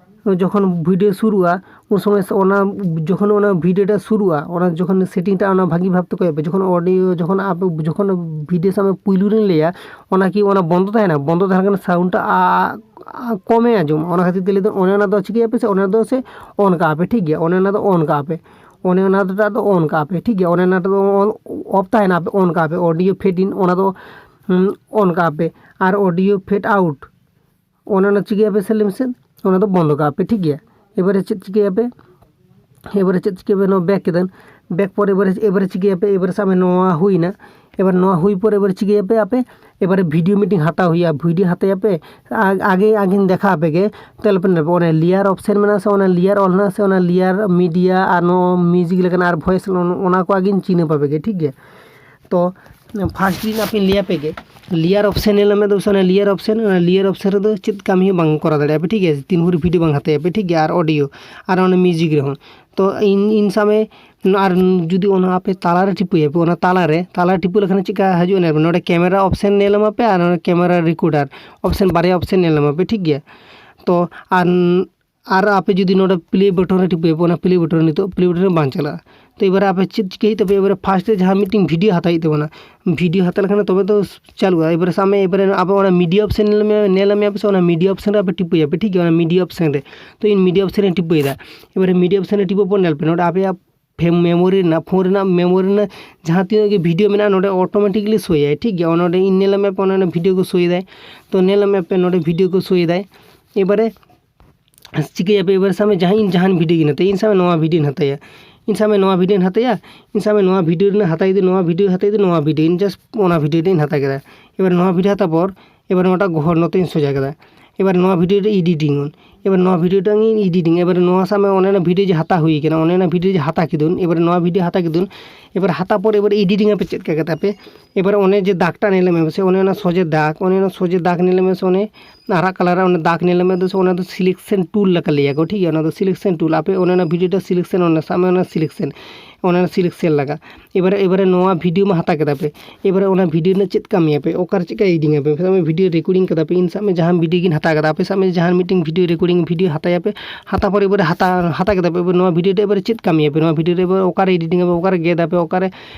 ᱡᱚᱠᱷᱚᱱ video ᱥᱩᱨᱩᱜᱼᱟ, ᱩᱱ ᱥᱚᱢᱚᱭ ᱥᱮ ᱚᱱᱟ, ᱡᱚᱠᱷᱚᱱ ᱚᱱᱟ video ᱴᱟ ᱥᱩᱨᱩᱜᱼᱟ, ᱚᱱᱟ ᱡᱚᱠᱷᱚᱱ setting ᱴᱟ ᱚᱱᱟ ᱵᱷᱟᱹᱜᱤ ᱵᱷᱟᱵᱽ ᱛᱮ ᱠᱚᱭᱚᱜ ᱯᱮ, ᱡᱚᱠᱷᱚᱱ audio, ᱡᱚᱠᱷᱚᱱ ᱟᱯᱮ, ᱡᱚᱠᱷᱚᱱ video ᱥᱟᱵ ᱢᱮ ᱯᱩᱭᱞᱩ ᱨᱤᱧ ᱞᱟᱹᱭᱟ, ᱚᱱᱟ ᱠᱤ ᱚᱱᱟ ᱵᱚᱱᱫᱚ ᱛᱟᱦᱮᱱᱟ? ᱵᱚᱱᱫᱚ ᱛᱟᱦᱮᱸ ᱞᱮᱱᱠᱷᱟᱱ sound ᱴᱟ ᱟ-, ᱟ-, ᱠᱚᱢᱮ ᱟᱸᱡᱚᱢᱟ᱾ ᱚᱱᱟ ᱠᱷᱟᱹᱛᱤᱨ ᱛᱮ ᱞᱟᱹᱭ ᱫᱚ ᱚᱱᱮ ᱚᱱᱟ ᱫᱚ ᱪᱤᱠᱟᱹᱭᱟᱯᱮ ᱥᱮ, ᱚᱱᱟ ᱫᱚ ᱥᱮ on ᱠᱟᱜᱼᱟ ᱯᱮ, ᱴᱷᱤᱠ ᱜᱮᱭᱟ? ᱚᱱᱮ ᱚᱱᱟ ᱫᱚ on ᱠᱟᱜᱼᱟ ᱯᱮ, ᱚᱱᱮ ᱚᱱᱟᱴᱟᱜ ᱫᱚ on ᱠᱟᱜᱼᱟ ᱯᱮ, ᱴᱷᱤᱠ ᱜᱮᱭᱟ? ᱚᱱᱮ ᱚᱱᱟᱴᱟᱜ ᱫᱚ on, off ᱛᱟᱦᱮᱱᱟ, ᱟᱯᱮ on ᱠᱟᱜᱼᱟ ᱯᱮ, audio fade in, ᱚᱱᱟ ᱫᱚ, ᱦᱩᱸ, on ᱠᱟᱜᱼᱟ ᱯᱮ᱾ ᱟᱨ audio fade out, ᱚᱱᱮ ᱚᱱᱟ ᱪᱤᱠᱟᱹᱭᱟᱯᱮ ᱥᱮ ᱞᱟᱹᱭ ᱢᱮᱥᱮ, ᱚᱱᱟ ᱫᱚ ᱵᱚᱱᱫᱚ ᱠᱟᱜᱼᱟ ᱯᱮ, ᱴᱷᱤᱠ ᱜᱮᱭᱟ? ᱮᱵᱟᱨᱮ ᱪᱮᱫ ᱪᱤᱠᱟᱹᱭᱟᱯᱮ? ᱮᱵᱟᱨᱮ ᱪᱮᱫ ᱪᱤᱠᱟᱹᱭᱟᱯᱮ? ᱱᱚᱣᱟ back ᱠᱮᱫᱟᱹᱧ, back ᱯᱚᱨ ᱮᱵᱟᱨᱮ, ᱮᱵᱟᱨᱮ ᱪᱤᱠᱟᱹᱭᱟᱯᱮ? ᱮᱵᱟᱨᱮ ᱥᱟᱵ ᱢᱮ ᱱᱚᱣᱟ ᱦᱩᱭᱱᱟ, ᱮᱵᱟᱨ ᱱᱚᱣᱟ ᱦᱩᱭ ᱯᱚᱨ ᱮᱵᱟᱨᱮ ᱪᱤᱠᱟᱹᱭᱟᱯᱮ ᱟᱯᱮ? ᱮᱵᱟᱨᱮ video meeting ᱦᱟᱛᱟᱣ ᱦᱩᱭᱩᱜᱼᱟ, video ᱦᱟᱛᱟᱭᱟᱯᱮ᱾ ᱟ-, ᱟᱜᱮ, ᱟᱜᱮᱧ ᱫᱮᱠᱷᱟᱣ ᱟᱯᱮ ᱜᱮ, ᱛᱟᱦᱞᱮ ᱯᱮ ᱧᱮᱞ ᱯᱮ, ᱚᱱᱟ layer option ᱢᱮᱱᱟᱜᱼᱟ ᱥᱮ, ᱚᱱᱟ layer all ᱦᱮᱱᱟᱜᱼᱟ ᱥᱮ, ᱚᱱᱟ layer media ᱟᱨ ᱱᱚᱣᱟ music ᱞᱮᱠᱟᱱᱟᱜ ᱟᱨ voice, ᱚᱱᱟ ᱠᱚ ᱟᱜᱮᱧ ᱪᱤᱱᱦᱟᱹᱯ ᱟᱯᱮ ᱜᱮ, ᱴᱷᱤᱠ ᱜᱮᱭᱟ? ᱛᱚ first ᱫᱤᱱ ᱟᱯᱮᱧ ᱞᱟᱹᱭ ᱟᱯᱮ ᱜᱮ, layer option ᱧᱮᱞ ᱢᱮ, ᱫᱚ ᱚᱱᱟ layer option, ᱚᱱᱟ layer option ᱨᱮᱫᱚ ᱪᱮᱫ ᱠᱟᱹᱢᱤ ᱦᱚᱸ ᱵᱟᱝ ᱠᱚᱨᱟᱣ ᱫᱟᱲᱮᱭᱟᱜᱼᱟ ᱯᱮ, ᱴᱷᱤᱠ ᱜᱮᱭᱟ? ᱛᱤᱱ ᱵᱷᱳᱨ video ᱵᱟᱝ ᱦᱟᱛᱟᱭᱟ ᱯᱮ, ᱴᱷᱤᱠ ᱜᱮᱭᱟ? ᱟᱨ audio, ᱟᱨ ᱚᱱᱟ music ᱨᱮᱦᱚᱸ᱾ ᱛᱚ ᱤᱧ, ᱤᱧ ᱥᱟᱵ ᱢᱮ, ᱟᱨ ᱡᱩᱫᱤ ᱚᱱᱟ ᱟᱯᱮ ᱛᱟᱞᱟᱨᱮ ᱴᱤᱯᱟᱹᱭᱟᱯᱮ, ᱚᱱᱟ ᱛᱟᱞᱟᱨᱮ, ᱛᱟᱞᱟᱨᱮ ᱴᱤᱯᱟᱹ ᱞᱮᱠᱷᱟᱱ ᱪᱮᱫᱠᱟ ᱦᱤᱡᱩᱜᱼᱟ? ᱧᱮᱞ ᱢᱮ, ᱱᱚᱰᱮ camera option ᱧᱮᱞ ᱧᱟᱢᱟ ᱯᱮ ᱟᱨ ᱱᱚᱰᱮ camera recorder option, ᱵᱟᱨᱭᱟ option ᱧᱮᱞ ᱧᱟᱢᱟ ᱯᱮ, ᱴᱷᱤᱠ ᱜᱮᱭᱟ? ᱛᱚ ᱟᱨ ᱟᱨ ᱟᱯᱮ ᱡᱩᱫᱤ ᱱᱚᱰᱮ ᱯᱞᱮ ᱵᱟᱴᱚᱱ ᱨᱮ ᱴᱤᱯᱟᱹᱭᱟᱯᱮ, ᱚᱱᱟ ᱯᱞᱮ ᱵᱟᱴᱚᱱ ᱨᱮ ᱱᱤᱛᱚᱜ ᱯᱞᱮ ᱵᱟᱴᱚᱱ ᱨᱮ ᱵᱟᱝ ᱪᱟᱞᱟᱜᱼᱟ᱾ ᱛᱚ ᱮᱵᱟᱨᱮ ᱟᱯᱮ ᱪᱮᱫ ᱪᱤᱠᱟᱹᱭ ᱦᱩᱭᱩᱜ ᱛᱟᱯᱮᱭᱟ? ᱮᱵᱟᱨᱮ ᱯᱷᱟᱥᱴ ᱨᱮ ᱡᱟᱦᱟᱸ ᱢᱤᱫᱴᱮᱱ ᱵᱷᱤᱰᱤᱭᱳ ᱦᱟᱛᱟᱣ ᱦᱩᱭᱩᱜ ᱛᱟᱵᱚᱱᱟ, ᱵᱷᱤᱰᱤᱭᱳ ᱦᱟᱛᱟᱣ ᱞᱮᱠᱷᱟᱱ ᱛᱚᱵᱮ ᱫᱚ ᱪᱟᱹᱞᱩᱜᱼᱟ᱾ ᱮᱵᱟᱨᱮ ᱥᱟᱵ ᱢᱮ, ᱮᱵᱟᱨᱮ ᱟᱯᱮ ᱚᱱᱟ ᱢᱤᱰᱤᱭᱟ ᱚᱯᱥᱮᱱ ᱧᱮᱞ ᱢᱮ, ᱧᱮᱞ ᱢᱮ ᱟᱯᱮ ᱥᱮ ᱚᱱᱟ ᱢᱤᱰᱤᱭᱟ ᱚᱯᱥᱮᱱ ᱨᱮ ᱟᱯᱮ ᱴᱤᱯᱟᱹᱭᱟᱯᱮ, ᱴᱷᱤᱠ ᱜᱮᱭᱟ, ᱚᱱᱟ ᱢᱤᱰᱤᱭᱟ ᱚᱯᱥᱮᱱ ᱨᱮ᱾ ᱛᱚ ᱤᱧ ᱢᱤᱰᱤᱭᱟ ᱚᱯᱥᱮᱱ ᱨᱮ ᱴᱤᱯᱟᱹᱭᱮᱫᱟ᱾ ᱮᱵᱟᱨᱮ ᱢᱤᱰᱤᱭᱟ ᱚᱯᱥᱮᱱ ᱨᱮ ᱴᱤᱯᱟᱹ ᱯᱚᱨ ᱧᱮᱞ ᱯᱮ, ᱱᱚᱰᱮ ᱟᱯᱮᱭᱟᱜ ᱯᱷᱮ-, ᱢᱮᱢᱳᱨᱤ ᱨᱮᱱᱟᱜ, ᱯᱷᱳᱱ ᱨᱮᱱᱟᱜ ᱢᱮᱢᱳᱨᱤ ᱨᱮᱱᱟᱜ ᱡᱟᱦᱟᱸ ᱛᱤᱱᱟᱹᱜ ᱜᱮ ᱵᱷᱤᱰᱤᱭᱳ ᱢᱮᱱᱟᱜᱼᱟ, ᱱᱚᱰᱮ ᱚᱴᱳᱢᱮᱴᱤᱠᱞᱤ ᱥᱳᱭᱟᱭ, ᱴᱷᱤᱠ ᱜᱮᱭᱟ᱾ ᱱᱚᱰᱮ ᱤᱧ ᱧᱮᱞ ᱢᱮ, ᱚᱱᱟ ᱵᱷᱤᱰᱤᱭᱳ ᱠᱚ ᱥᱳᱭᱮᱫᱟᱭ᱾ ᱛᱚ ᱧᱮᱞ ᱢᱮ ᱯᱮ, ᱱᱚᱰᱮ ᱵᱷᱤᱰᱤᱭᱳ ᱠᱚ ᱥᱳᱭᱮᱫᱟᱭ᱾ ᱮᱵᱟᱨᱮ ᱪᱤᱠᱟᱹᱭᱟᱯᱮ? ᱮᱵᱟᱨᱮ ᱥᱟᱵ ᱢᱮ, ᱡᱟᱦᱟᱸ ᱤᱧ ᱡᱟᱦᱟᱱ ᱵᱷᱤᱰᱤᱭᱳ ᱜᱮᱧ ᱦᱟᱛᱟᱣᱟ, ᱤᱧ ᱥᱟᱵ ᱢᱮ ᱱᱚᱣᱟ ᱵᱷᱤᱰᱤᱭᱳᱧ ᱦᱟᱛᱟᱣᱟ, ᱤᱧ ᱥᱟᱵ ᱢᱮ ᱱᱚᱣᱟ ᱵᱷᱤᱰᱤᱭᱳᱧ ᱦᱟᱛᱟᱣᱟ, ᱤᱧ ᱥᱟᱵ ᱢᱮ ᱱᱚᱣᱟ ᱵᱷᱤᱰᱤᱭᱳ ᱨᱮᱱᱟᱜ ᱦᱟᱛᱟᱣ ᱠᱮᱫᱟ, ᱱᱚᱣᱟ ᱵᱷᱤᱰᱤᱭᱳ, ᱤᱧ ᱡᱟᱥᱴ ᱚᱱᱟ ᱵᱷᱤᱰᱤᱭᱳ ᱨᱮᱱᱟᱜ ᱤᱧ ᱦᱟᱛᱟᱣ ᱠᱮᱫᱟ᱾ ᱮᱵᱟᱨ ᱱᱚᱣᱟ ᱵᱷᱤᱰᱤᱭᱳ ᱦᱟᱛᱟᱣ ᱯᱚᱨ, ᱮᱵᱟᱨ ᱱᱚᱣᱟᱴᱟᱜ ᱜᱚᱦᱚᱲ ᱱᱚᱛᱮᱧ ᱥᱚᱡᱟ ᱠᱮᱫᱟ᱾ ᱮᱵᱟᱨ ᱱᱚᱣᱟ ᱵᱷᱤᱰᱤᱭᱳ ᱨᱮ ᱮᱰᱤᱴᱤᱝ ᱚᱱ, ᱮᱵᱟᱨ ᱱᱚᱣᱟ ᱵᱷᱤᱰᱤᱭᱳ ᱴᱟᱜ ᱤᱧ ᱮᱰᱤᱴᱤᱝ, ᱮᱵᱟᱨ ᱱᱚᱣᱟ ᱥᱟᱵ ᱢᱮ ᱚᱱᱮ ᱚᱱᱟ ᱵᱷᱤᱰᱤᱭᱳ ᱡᱮ ᱦᱟᱛᱟᱣ ᱦᱩᱭ ᱠᱟᱱᱟ, ᱚᱱᱮ ᱚᱱᱟ ᱵᱷᱤᱰᱤᱭᱳ ᱡᱮ ᱦᱟᱛᱟᱣ ᱠᱮᱫᱩᱱ, ᱮᱵᱟᱨ ᱱᱚᱣᱟ ᱵᱷᱤᱰᱤᱭᱳ ᱦᱟᱛᱟᱣ ᱠᱮᱫᱩᱱ, ᱮᱵᱟᱨ ᱦᱟᱛᱟᱣ ᱯᱚᱨ ᱮᱵᱟᱨ ᱮᱰᱤᱴᱤᱝ ᱟᱯᱮ ᱪᱮᱫ ᱞᱮᱠᱟ ᱠᱟᱛᱮ ᱟᱯᱮ, ᱮᱵᱟᱨ ᱚᱱᱮ ᱡᱮ ᱫᱟᱜᱽ ᱴᱟᱜ ᱧᱮᱞ ᱢᱮ ᱥᱮ, ᱚᱱᱮ ᱚᱱᱟ ᱥᱚᱡᱮ ᱫᱟᱜᱽ, ᱚᱱᱮ ᱚᱱᱟ ᱥᱚᱡᱮ ᱫᱟᱜᱽ ᱧᱮᱞ ᱢᱮ ᱥᱮ, ᱚᱱᱮ ᱟᱨᱟᱜ ᱠᱟᱞᱟᱨ ᱚᱱᱟ ᱫᱟᱜᱽ ᱧᱮᱞ ᱢᱮ ᱫᱚ ᱥᱮ, ᱚᱱᱟ ᱫᱚ ᱥᱤᱞᱮᱠᱥᱮᱱ ᱴᱩᱞ ᱞᱮᱠᱟ ᱞᱟᱹᱭᱟ ᱠᱚ, ᱴᱷᱤᱠ ᱜᱮᱭᱟ᱾ ᱚᱱᱟ ᱫᱚ ᱥᱤᱞᱮᱠᱥᱮᱱ ᱴᱩᱞ, ᱟᱯᱮ ᱚᱱᱮ ᱚᱱᱟ ᱵᱷᱤᱰᱤᱭᱳ ᱴᱟᱜ ᱥᱤᱞᱮᱠᱥᱮᱱ, ᱚᱱᱟ ᱥᱟᱵ ᱢᱮ ᱚᱱᱟ ᱥᱤᱞᱮᱠᱥᱮᱱ, ᱚᱱᱮ ᱚᱱᱟ ᱥᱤᱞᱮᱠᱥᱮᱱ ᱞᱟᱜᱟ᱾ ᱮᱵᱟᱨᱮ, ᱮᱵᱟᱨᱮ ᱱᱚᱣᱟ ᱵᱷᱤᱰᱤᱭᱳ ᱢᱟ ᱦᱟᱛᱟᱣ ᱠᱮᱫᱟ ᱯᱮ, ᱮᱵᱟᱨᱮ ᱚᱱᱟ ᱵᱷᱤᱰᱤᱭᱳ ᱨᱮᱱᱟᱜ ᱪᱮᱫ ᱠᱟᱹᱢᱤᱭᱟᱯᱮ, ᱚᱠᱟᱨᱮ ᱪᱮᱫ ᱠᱟ ᱮᱰᱤᱴᱤᱝ ᱟᱯᱮ? ᱥᱟᱵ ᱢᱮ ᱵᱷᱤᱰᱤᱭᱳ ᱨᱮᱠᱚᱨᱰᱤᱝ ᱠᱟᱫᱟ ᱯᱮ, ᱤᱧ ᱥᱟᱵ ᱢᱮ ᱡᱟᱦᱟᱱ ᱵᱷᱤᱰᱤᱭᱳ ᱜᱤᱧ ᱦᱟᱛᱟᱣ ᱠᱮᱫᱟ, ᱟᱯᱮ ᱥᱟᱵ ᱢᱮ ᱡᱟᱦᱟᱱ ᱢᱤᱫᱴᱮᱱ ᱵᱷᱤᱰᱤᱭᱳ ᱨᱮᱠᱚᱨᱰᱤᱝ ᱵᱷᱤᱰᱤᱭᱳ ᱦᱟᱛᱟᱣ ᱟᱯᱮ, ᱦᱟᱛᱟᱣ ᱯᱚᱨᱮ ᱮᱵᱟᱨᱮ ᱦᱟᱛᱟᱣ, ᱦᱟᱛᱟᱣ ᱠᱮᱫᱟ ᱯᱮ, ᱮᱵᱟᱨᱮ ᱱᱚᱣᱟ ᱵᱷᱤᱰᱤᱭᱳ ᱨᱮ ᱮᱵᱟᱨᱮ ᱪᱮᱫ ᱠᱟᱹᱢᱤᱭᱟᱯᱮ? ᱱᱚᱣᱟ ᱵᱷᱤᱰᱤᱭᱳ ᱨᱮ ᱮᱵᱟᱨᱮ ᱚᱠᱟᱨᱮ ᱮᱰᱤᱴᱤᱝ ᱟᱯᱮ, ᱚᱠᱟᱨᱮ ᱜᱮᱫ ᱟᱯᱮ, ᱚᱠᱟᱨᱮ,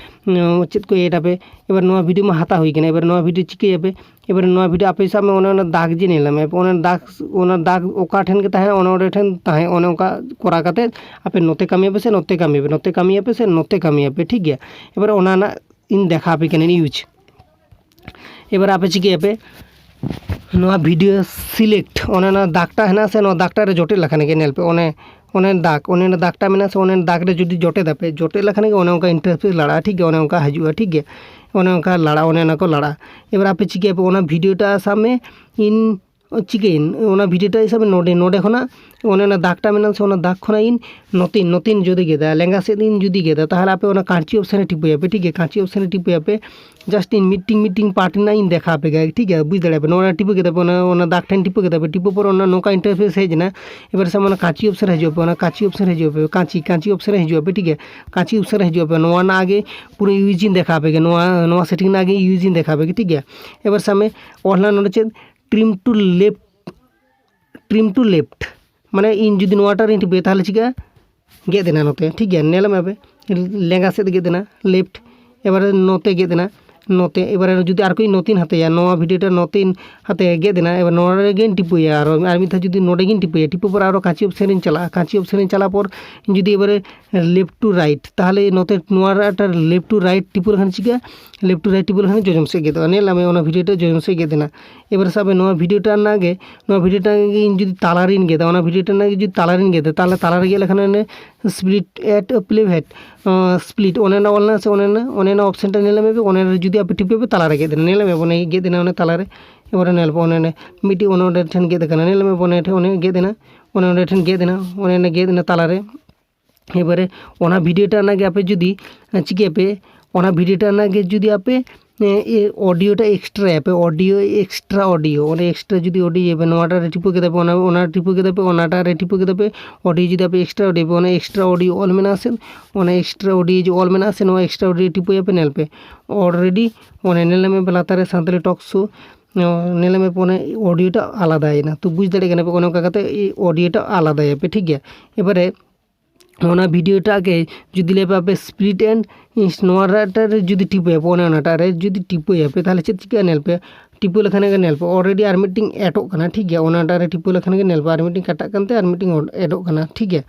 ᱩᱸ, ᱪᱮᱫ ᱠᱚ ᱮᱰ ᱟᱯᱮ? ᱮᱵᱟᱨ ᱱᱚᱣᱟ ᱵᱷᱤᱰᱤᱭᱳ ᱢᱟ ᱦᱟᱛᱟᱣ ᱦᱩᱭ ᱠᱟᱱᱟ, ᱮᱵᱟᱨ ᱱᱚᱣᱟ ᱵᱷᱤᱰᱤᱭᱳ ᱪᱤᱠᱟᱹᱭᱟᱯᱮ? ᱮᱵᱟᱨ ᱱᱚᱣᱟ ᱵᱷᱤᱰᱤᱭᱳ ᱟᱯᱮ ᱥᱟᱵ ᱢᱮ ᱚᱱᱮ ᱚᱱᱟ ᱫᱟᱜᱽ ᱡᱮ ᱧᱮᱞ ᱢᱮ, ᱚᱱᱟ ᱫᱟᱜᱽ, ᱚᱱᱟ ᱫᱟᱜᱽ ᱚᱠᱟ ᱴᱷᱮᱱ ᱜᱮ ᱛᱟᱦᱮᱱᱟ, ᱚᱱᱮ ᱚᱸᱰᱮ ᱴᱷᱮᱱ ᱛᱟᱦᱮᱸ, ᱚᱱᱮ ᱚᱱᱠᱟ ᱠᱚᱨᱟᱣ ᱠᱟᱛᱮ ᱟᱯᱮ ᱱᱚᱛᱮ ᱠᱟᱹᱢᱤᱭᱟᱯᱮ ᱥᱮ ᱱᱚᱛᱮ ᱠᱟᱹᱢᱤᱭᱟᱯᱮ, ᱱᱚᱛᱮ ᱠᱟᱹᱢᱤᱭᱟᱯᱮ ᱥᱮ ᱱᱚᱛᱮ ᱠᱟᱹᱢᱤᱭᱟᱯᱮ, ᱴᱷᱤᱠ ᱜᱮᱭᱟ᱾ ᱮᱵᱟᱨ ᱚᱱᱟ ᱨᱮᱱᱟᱜ ᱤᱧ ᱫᱮᱠᱷᱟᱣ ᱟᱯᱮ ᱠᱟᱹᱱᱟᱹᱧ ᱤᱭᱩᱡᱽ᱾ ᱮᱵᱟᱨ ᱟᱯᱮ ᱪᱤᱠᱟᱹᱭᱟᱯᱮ? ᱱᱚᱣᱟ ᱵᱷᱤᱰᱤᱭᱳ ᱥᱤᱞᱮᱠᱴ, ᱚᱱᱮ ᱚᱱᱟ ᱫᱟᱜᱽᱴᱟ ᱦᱮᱱᱟᱜ ᱥᱮ, ᱱᱚᱣᱟ ᱫᱟᱜᱽᱴᱟ ᱨᱮ ᱡᱚᱴᱮᱫ ᱞᱮᱠᱷᱟᱱ ᱜᱮ ᱧᱮᱞ ᱯᱮ, ᱚᱱᱮ, ᱚᱱᱮ ᱫᱟᱜᱽ, ᱚᱱᱮ ᱚᱱᱟ ᱫᱟᱜᱽᱴᱟ ᱢᱮᱱᱟᱜ ᱥᱮ, ᱚᱱᱮ ᱚᱱᱟ ᱫᱟᱜᱽ ᱨᱮ ᱡᱩᱫᱤ ᱡᱚᱴᱮᱫ ᱟᱯᱮ, ᱡᱚᱴᱮᱫ ᱞᱮᱠᱷᱟᱱ ᱜᱮ ᱚᱱᱮ ᱚᱱᱠᱟ ᱤᱱᱴᱟᱨᱯᱷᱮᱥ ᱞᱟᱲᱟᱜᱼᱟ, ᱴᱷᱤᱠ ᱜᱮᱭᱟ, ᱚᱱᱮ ᱚᱱᱠᱟ ᱦᱤᱡᱩᱜᱼᱟ, ᱴᱷᱤᱠ ᱜᱮᱭᱟ, ᱚᱱᱮ ᱚᱱᱠᱟ ᱞᱟᱲᱟᱜᱼᱟ, ᱚᱱᱮ ᱚᱱᱟ ᱠᱚ ᱞᱟᱲᱟᱜᱼᱟ᱾ ᱮᱵᱟᱨ ᱟᱯᱮ ᱪᱤᱠᱟᱹᱭᱟᱯᱮ? ᱚᱱᱟ ᱵᱷᱤᱰᱤᱭᱳᱴᱟ ᱥᱟᱵ ᱢᱮ, ᱤᱧ ᱪᱤᱠᱟᱹᱭᱟᱹᱧ, ᱚᱱᱟ ᱵᱷᱤᱰᱤᱭᱳᱴᱟ ᱥᱟᱵ ᱢᱮ ᱱᱚᱰᱮ, ᱱᱚᱰᱮ ᱠᱷᱚᱱᱟᱜ ᱚᱱᱮ ᱚᱱᱟ ᱫᱟᱜᱽᱴᱟ ᱢᱮᱱᱟᱜᱼᱟ ᱥᱮ, ᱚᱱᱟ ᱫᱟᱜᱽ ᱠᱷᱚᱱᱟᱜ ᱤᱧ ᱱᱚᱛᱮᱧ, ᱱᱚᱛᱮᱧ ᱡᱩᱫᱤ ᱜᱮᱫᱟ, ᱞᱮᱸᱜᱟ ᱥᱮᱫ ᱤᱧ ᱡᱩᱫᱤ ᱜᱮᱫᱟ, ᱛᱟᱦᱚᱞᱮ ᱟᱯᱮ ᱚᱱᱟ ᱠᱟᱸᱪᱤ ᱚᱯᱥᱮᱱ ᱨᱮ ᱴᱤᱯᱟᱹᱭᱟᱯᱮ, ᱴᱷᱤᱠ ᱜᱮᱭᱟ, ᱠᱟᱸᱪᱤ ᱚᱯᱥᱮᱱ ᱨᱮ ᱴᱤᱯᱟᱹᱭᱟᱯᱮ᱾ ᱡᱟᱥᱴ ᱤᱧ ᱢᱤᱫᱴᱤᱝ ᱢᱤᱫᱴᱤᱝ ᱯᱟᱨᱴ ᱨᱮᱱᱟᱜ ᱤᱧ ᱫᱮᱠᱷᱟᱣ ᱟᱯᱮ ᱜᱮᱭᱟ, ᱴᱷᱤᱠ ᱜᱮᱭᱟ, ᱵᱩᱡᱽ ᱫᱟᱲᱮᱭᱟᱯᱮ᱾ ᱱᱚᱣᱟ ᱴᱤᱯᱟᱹ ᱠᱮᱫᱟ ᱯᱮ, ᱚᱱᱟ, ᱚᱱᱟ ᱫᱟᱜᱽ ᱴᱷᱮᱱ ᱴᱤᱯᱟᱹ ᱠᱮᱫᱟ ᱯᱮ, ᱴᱤᱯᱟᱹ ᱯᱚᱨ ᱚᱱᱟ ᱱᱚᱝᱠᱟ ᱤᱱᱴᱟᱨᱯᱷᱮᱥ ᱦᱮᱡ ᱮᱱᱟ᱾ ᱮᱵᱟᱨ ᱥᱟᱵ ᱢᱮ ᱚᱱᱟ ᱠᱟᱸᱪᱤ ᱚᱯᱥᱮᱱ ᱨᱮ ᱦᱤᱡᱩᱜ ᱟᱯᱮ, ᱚᱱᱟ ᱠᱟᱸᱪᱤ, ᱠᱟᱸᱪᱤ ᱚᱯᱥᱮᱱ ᱨᱮ ᱦᱤᱡᱩᱜ ᱟᱯᱮ, ᱴᱷᱤᱠ ᱜᱮᱭᱟ, ᱠᱟᱸᱪᱤ ᱚᱯᱥᱮᱱ ᱨᱮ ᱦᱤᱡᱩᱜ ᱟᱯᱮ᱾ ᱱᱚᱣᱟ ᱨᱮᱱᱟᱜ ᱟᱜᱮ ᱯᱩᱨᱟᱹ ᱤᱭᱩᱡᱽ ᱤᱧ ᱫᱮᱠᱷᱟᱣ ᱟᱯᱮ ᱜᱮ, ᱱᱚᱣᱟ, ᱱᱚᱣᱟ ᱥᱮᱴᱤᱝ ᱨᱮᱱᱟᱜ ᱟᱜᱮ ᱤᱭᱩᱡᱽ ᱤᱧ ᱫᱮᱠᱷᱟᱣ ᱟᱯᱮ ᱜᱮ, ᱴᱷᱤᱠ ᱜᱮᱭᱟ᱾ ᱮᱵᱟᱨ ᱥᱟᱵ ᱢᱮ ᱚᱞ ᱦᱮᱱᱟᱜ ᱱᱚᱰᱮ ᱪᱮᱫ, trim to left, trim to left, ᱢᱟᱱᱮ ᱤᱧ ᱡᱩᱫᱤ ᱱᱚᱣᱟᱴᱟᱜ ᱨᱤᱧ ᱴᱤᱯᱟᱹᱭᱟ, ᱛᱟᱦᱚᱞᱮ ᱪᱤᱠᱟᱹᱜᱼᱟ? ᱜᱮᱫ ᱮᱱᱟ ᱱᱚᱛᱮ, ᱴᱷᱤᱠ ᱜᱮᱭᱟ, ᱧᱮᱞ ᱢᱮ ᱟᱯᱮ, ᱞᱮᱸᱜᱟ ᱥᱮᱫ ᱜᱮᱫ ᱮᱱᱟ, ᱞᱮᱯᱷᱴ, ᱮᱵᱟᱨᱮ ᱱᱚᱛᱮ ᱜᱮᱫ ᱮᱱᱟ, ᱱᱚᱛᱮ, ᱮᱵᱟᱨᱮ ᱡᱩᱫᱤ ᱟᱨ ᱠᱟᱹᱡ ᱱᱚᱛᱮᱧ ᱦᱟᱛᱟᱭᱟ, ᱱᱚᱣᱟ ᱵᱷᱤᱰᱤᱭᱳᱴᱟ ᱱᱚᱛᱮᱧ ᱦᱟᱛᱟᱭᱟ, ᱜᱮᱫ ᱮᱱᱟ, ᱮᱵᱟᱨ ᱱᱚᱰᱮ ᱜᱮᱧ ᱴᱤᱯᱟᱹᱭᱟ, ᱟᱨ ᱟᱨ ᱢᱤᱫ ᱫᱷᱟᱣ ᱡᱩᱫᱤ ᱱᱚᱰᱮ ᱜᱮᱧ ᱴᱤᱯᱟᱹᱭᱟ, ᱴᱤᱯᱟᱹ ᱯᱚᱨ ᱟᱨᱚ ᱠᱟᱸᱪᱤ ᱚᱯᱥᱮᱱ ᱨᱤᱧ ᱪᱟᱞᱟᱜᱼᱟ, ᱠᱟᱸᱪᱤ ᱚᱯᱥᱮᱱ ᱨᱤᱧ ᱪᱟᱞᱟᱜ ᱯᱚᱨ ᱡᱩᱫᱤ ᱮᱵᱟᱨᱮ left to right, ᱛᱟᱦᱚᱞᱮ ᱱᱚᱛᱮ ᱱᱚᱣᱟ ᱨᱮ ᱞᱮᱯᱷᱴ ᱴᱩ ᱨᱟᱭᱤᱴ ᱴᱤᱯᱟᱹ ᱞᱮᱠᱷᱟᱱ ᱪᱤᱠᱟᱹᱜᱼᱟ? ᱞᱮᱯᱷᱴ ᱴᱩ ᱨᱟᱭᱤᱴ ᱴᱤᱯᱟᱹ ᱞᱮᱠᱷᱟᱱ ᱡᱚᱡᱚᱢ ᱥᱮᱫ ᱜᱮᱫᱚᱜᱼᱟ᱾ ᱧᱮᱞ ᱢᱮ, ᱚᱱᱟ ᱵᱷᱤᱰᱤᱭᱳᱴᱟ ᱡᱚᱡᱚᱢ ᱥᱮᱫ ᱜᱮᱫ ᱮᱱᱟ᱾ ᱮᱵᱟᱨ ᱥᱟᱵ ᱢᱮ, ᱱᱚᱣᱟ ᱵᱷᱤᱰᱤᱭᱳᱴᱟ ᱨᱮᱱᱟᱜ ᱜᱮ, ᱱᱚᱣᱟ ᱵᱷᱤᱰᱤᱭᱳᱴᱟ ᱜᱮ ᱤᱧ ᱡᱩᱫᱤ ᱛᱟᱞᱟᱨᱤᱧ ᱜᱮᱫᱟ, ᱚᱱᱟ ᱵᱷᱤᱰᱤᱭᱳᱴᱟ ᱨᱮᱱᱟᱜ ᱜᱮ ᱡᱩᱫᱤ ᱛᱟᱞᱟᱨᱤᱧ ᱜᱮᱫᱟ, ᱛᱟᱦᱚᱞᱮ ᱛᱟᱞᱟᱨᱮ ᱜᱮᱫ ᱞᱮᱠᱷᱟᱱ ᱚᱱᱮ split at a playhead, split, ᱚᱱᱮ ᱚᱱᱟ ᱚᱞ ᱢᱮᱱᱟᱜᱼᱟ ᱥᱮ, ᱚᱱᱮ ᱚᱱᱟ, ᱚᱱᱮ ᱚᱱᱟ ᱚᱯᱥᱮᱱᱴᱟ ᱧᱮᱞ ᱢᱮ, ᱚᱱᱮ ᱚᱱᱟ ᱡᱩᱫᱤ ᱟᱯᱮ ᱴᱤᱯᱟᱹᱭ ᱯᱮ, ᱛᱟᱞᱟᱨᱮ ᱜᱮᱫ ᱮᱱᱟ᱾ ᱧᱮᱞ ᱢᱮ, ᱚᱱᱮ ᱜᱮᱫ ᱮᱱᱟ ᱚᱱᱮ ᱛᱟᱞᱟᱨᱮ᱾ ᱮᱵᱟᱨᱮ ᱧᱮᱞ ᱯᱮ, ᱚᱱᱮ ᱚᱱᱮ ᱢᱤᱫᱴᱤᱡ ᱚᱱᱮ ᱚᱸᱰᱮ ᱴᱷᱮᱱ ᱜᱮᱫ ᱟᱠᱟᱱᱟ᱾ ᱧᱮᱞ ᱢᱮ, ᱚᱱᱮ ᱴᱷᱮᱱ, ᱚᱱᱮ ᱜᱮᱫ ᱮᱱᱟ, ᱚᱱᱮ ᱚᱸᱰᱮ ᱴᱷᱮᱱ ᱜᱮᱫ ᱮᱱᱟ, ᱚᱱᱮ ᱚᱸᱰᱮ ᱜᱮᱫ ᱮᱱᱟ ᱛᱟᱞᱟᱨᱮ᱾ ᱮᱵᱟᱨᱮ ᱚᱱᱟ ᱵᱷᱤᱰᱤᱭᱳᱴᱟ ᱨᱮᱱᱟᱜ ᱜᱮ ᱟᱯᱮ ᱡᱩᱫᱤ, ᱮ, ᱪᱤᱠᱟᱹᱭᱟᱯᱮ, ᱚᱱᱟ ᱵᱷᱤᱰᱤᱭᱳᱴᱟ ᱨᱮᱱᱟᱜ ᱜᱮ ᱡᱩᱫᱤ ᱟᱯᱮ, ᱮ, ᱮ, ᱚᱰᱤᱭᱳᱴᱟ ᱮᱠᱥᱴᱨᱟᱭᱟᱯᱮ, ᱚᱰᱤᱭᱳ, ᱮᱠᱥᱴᱨᱟ ᱚᱰᱤᱭᱳ, ᱚᱱᱮ ᱮᱠᱥᱴᱨᱟ ᱡᱩᱫᱤ ᱚᱰᱤᱭᱳᱭᱟᱯᱮ, ᱱᱚᱣᱟᱴᱟᱜ ᱨᱮ ᱴᱤᱯᱟᱹ ᱠᱮᱫᱟ ᱯᱮ, ᱚᱱᱟ, ᱚᱱᱟ ᱴᱤᱯᱟᱹ ᱠᱮᱫᱟ ᱯᱮ, ᱚᱱᱟᱴᱟᱜ ᱨᱮ ᱴᱤᱯᱟᱹ ᱠᱮᱫᱟ ᱯᱮ, ᱚᱰᱤᱭᱳ ᱡᱩᱫᱤ ᱟᱯᱮ ᱮᱠᱥᱴᱨᱟ ᱚᱰᱤᱭᱳ ᱯᱮ, ᱚᱱᱟ ᱮᱠᱥᱴᱨᱟ ᱚᱰᱤᱭᱳ ᱚᱞ ᱢᱮᱱᱟᱜᱼᱟ ᱥᱮ, ᱚᱱᱟ ᱮᱠᱥᱴᱨᱟ ᱚᱰᱤᱭᱳ ᱡᱮ ᱚᱞ ᱢᱮᱱᱟᱜᱼᱟ ᱥᱮ, ᱱᱚᱣᱟ ᱮᱠᱥᱴᱨᱟ ᱚᱰᱤᱭᱳ ᱴᱤᱯᱟᱹᱭᱟᱯᱮ, ᱧᱮᱞ ᱯᱮ, already ᱚᱱᱮ ᱧᱮᱞ ᱢᱮ ᱞᱟᱛᱟᱨ ᱨᱮ ᱥᱟᱱᱛᱟᱲᱤ ᱴᱚᱠ ᱥᱳ, ᱧᱮᱞ ᱢᱮ ᱚᱱᱮ ᱚᱰᱤᱭᱳᱴᱟ ᱟᱞᱟᱫᱟᱭᱮᱱᱟ᱾ ᱛᱚ ᱵᱩᱡᱽ ᱫᱟᱲᱮᱭᱟᱜ ᱠᱟᱱᱟ ᱯᱮ, ᱚᱱᱮ ᱚᱱᱠᱟ ᱠᱟᱛᱮ ᱚᱰᱤᱭᱳᱴᱟ ᱟᱞᱟᱫᱟᱭᱟᱯᱮ, ᱴᱷᱤᱠ ᱜᱮᱭᱟ᱾ ᱮᱵᱟᱨᱮ ᱚᱱᱟ ᱵᱷᱤᱰᱤᱭᱳᱴᱟᱜ ᱜᱮ ᱡᱩᱫᱤ ᱞᱟᱹᱭ ᱯᱮ ᱟᱯᱮ split and ᱱᱚᱣᱟ ᱨᱮ ᱡᱩᱫᱤ ᱴᱤᱯᱟᱹᱭᱟᱯᱮ, ᱚᱱᱮ ᱚᱱᱟᱴᱟᱜ ᱨᱮ ᱡᱩᱫᱤ ᱴᱤᱯᱟᱹᱭᱟᱯᱮ, ᱛᱟᱦᱚᱞᱮ ᱪᱮᱫ ᱪᱤᱠᱟᱹᱜᱼᱟ? ᱧᱮᱞ ᱯᱮ, ᱴᱤᱯᱟᱹ ᱞᱮᱠᱷᱟᱱ ᱜᱮ ᱧᱮᱞ ᱯᱮ, already ᱟᱨ ᱢᱤᱫᱴᱤᱝ ᱮᱰᱚᱜ ᱠᱟᱱᱟ, ᱴᱷᱤᱠ ᱜᱮᱭᱟ᱾ ᱚᱱᱟᱴᱟᱜ ᱨᱮ ᱴᱤᱯᱟᱹ ᱞᱮᱠᱷᱟᱱ ᱜᱮ ᱧᱮᱞ ᱯᱮ, ᱟᱨ ᱢᱤᱫᱴᱤᱝ ᱠᱟᱴᱟᱜ ᱠᱟᱱᱛᱮ ᱟᱨ ᱢᱤᱫᱴᱤᱝ ᱮᱰᱚᱜ ᱠᱟᱱᱟ, ᱴᱷᱤᱠ ᱜᱮᱭᱟ᱾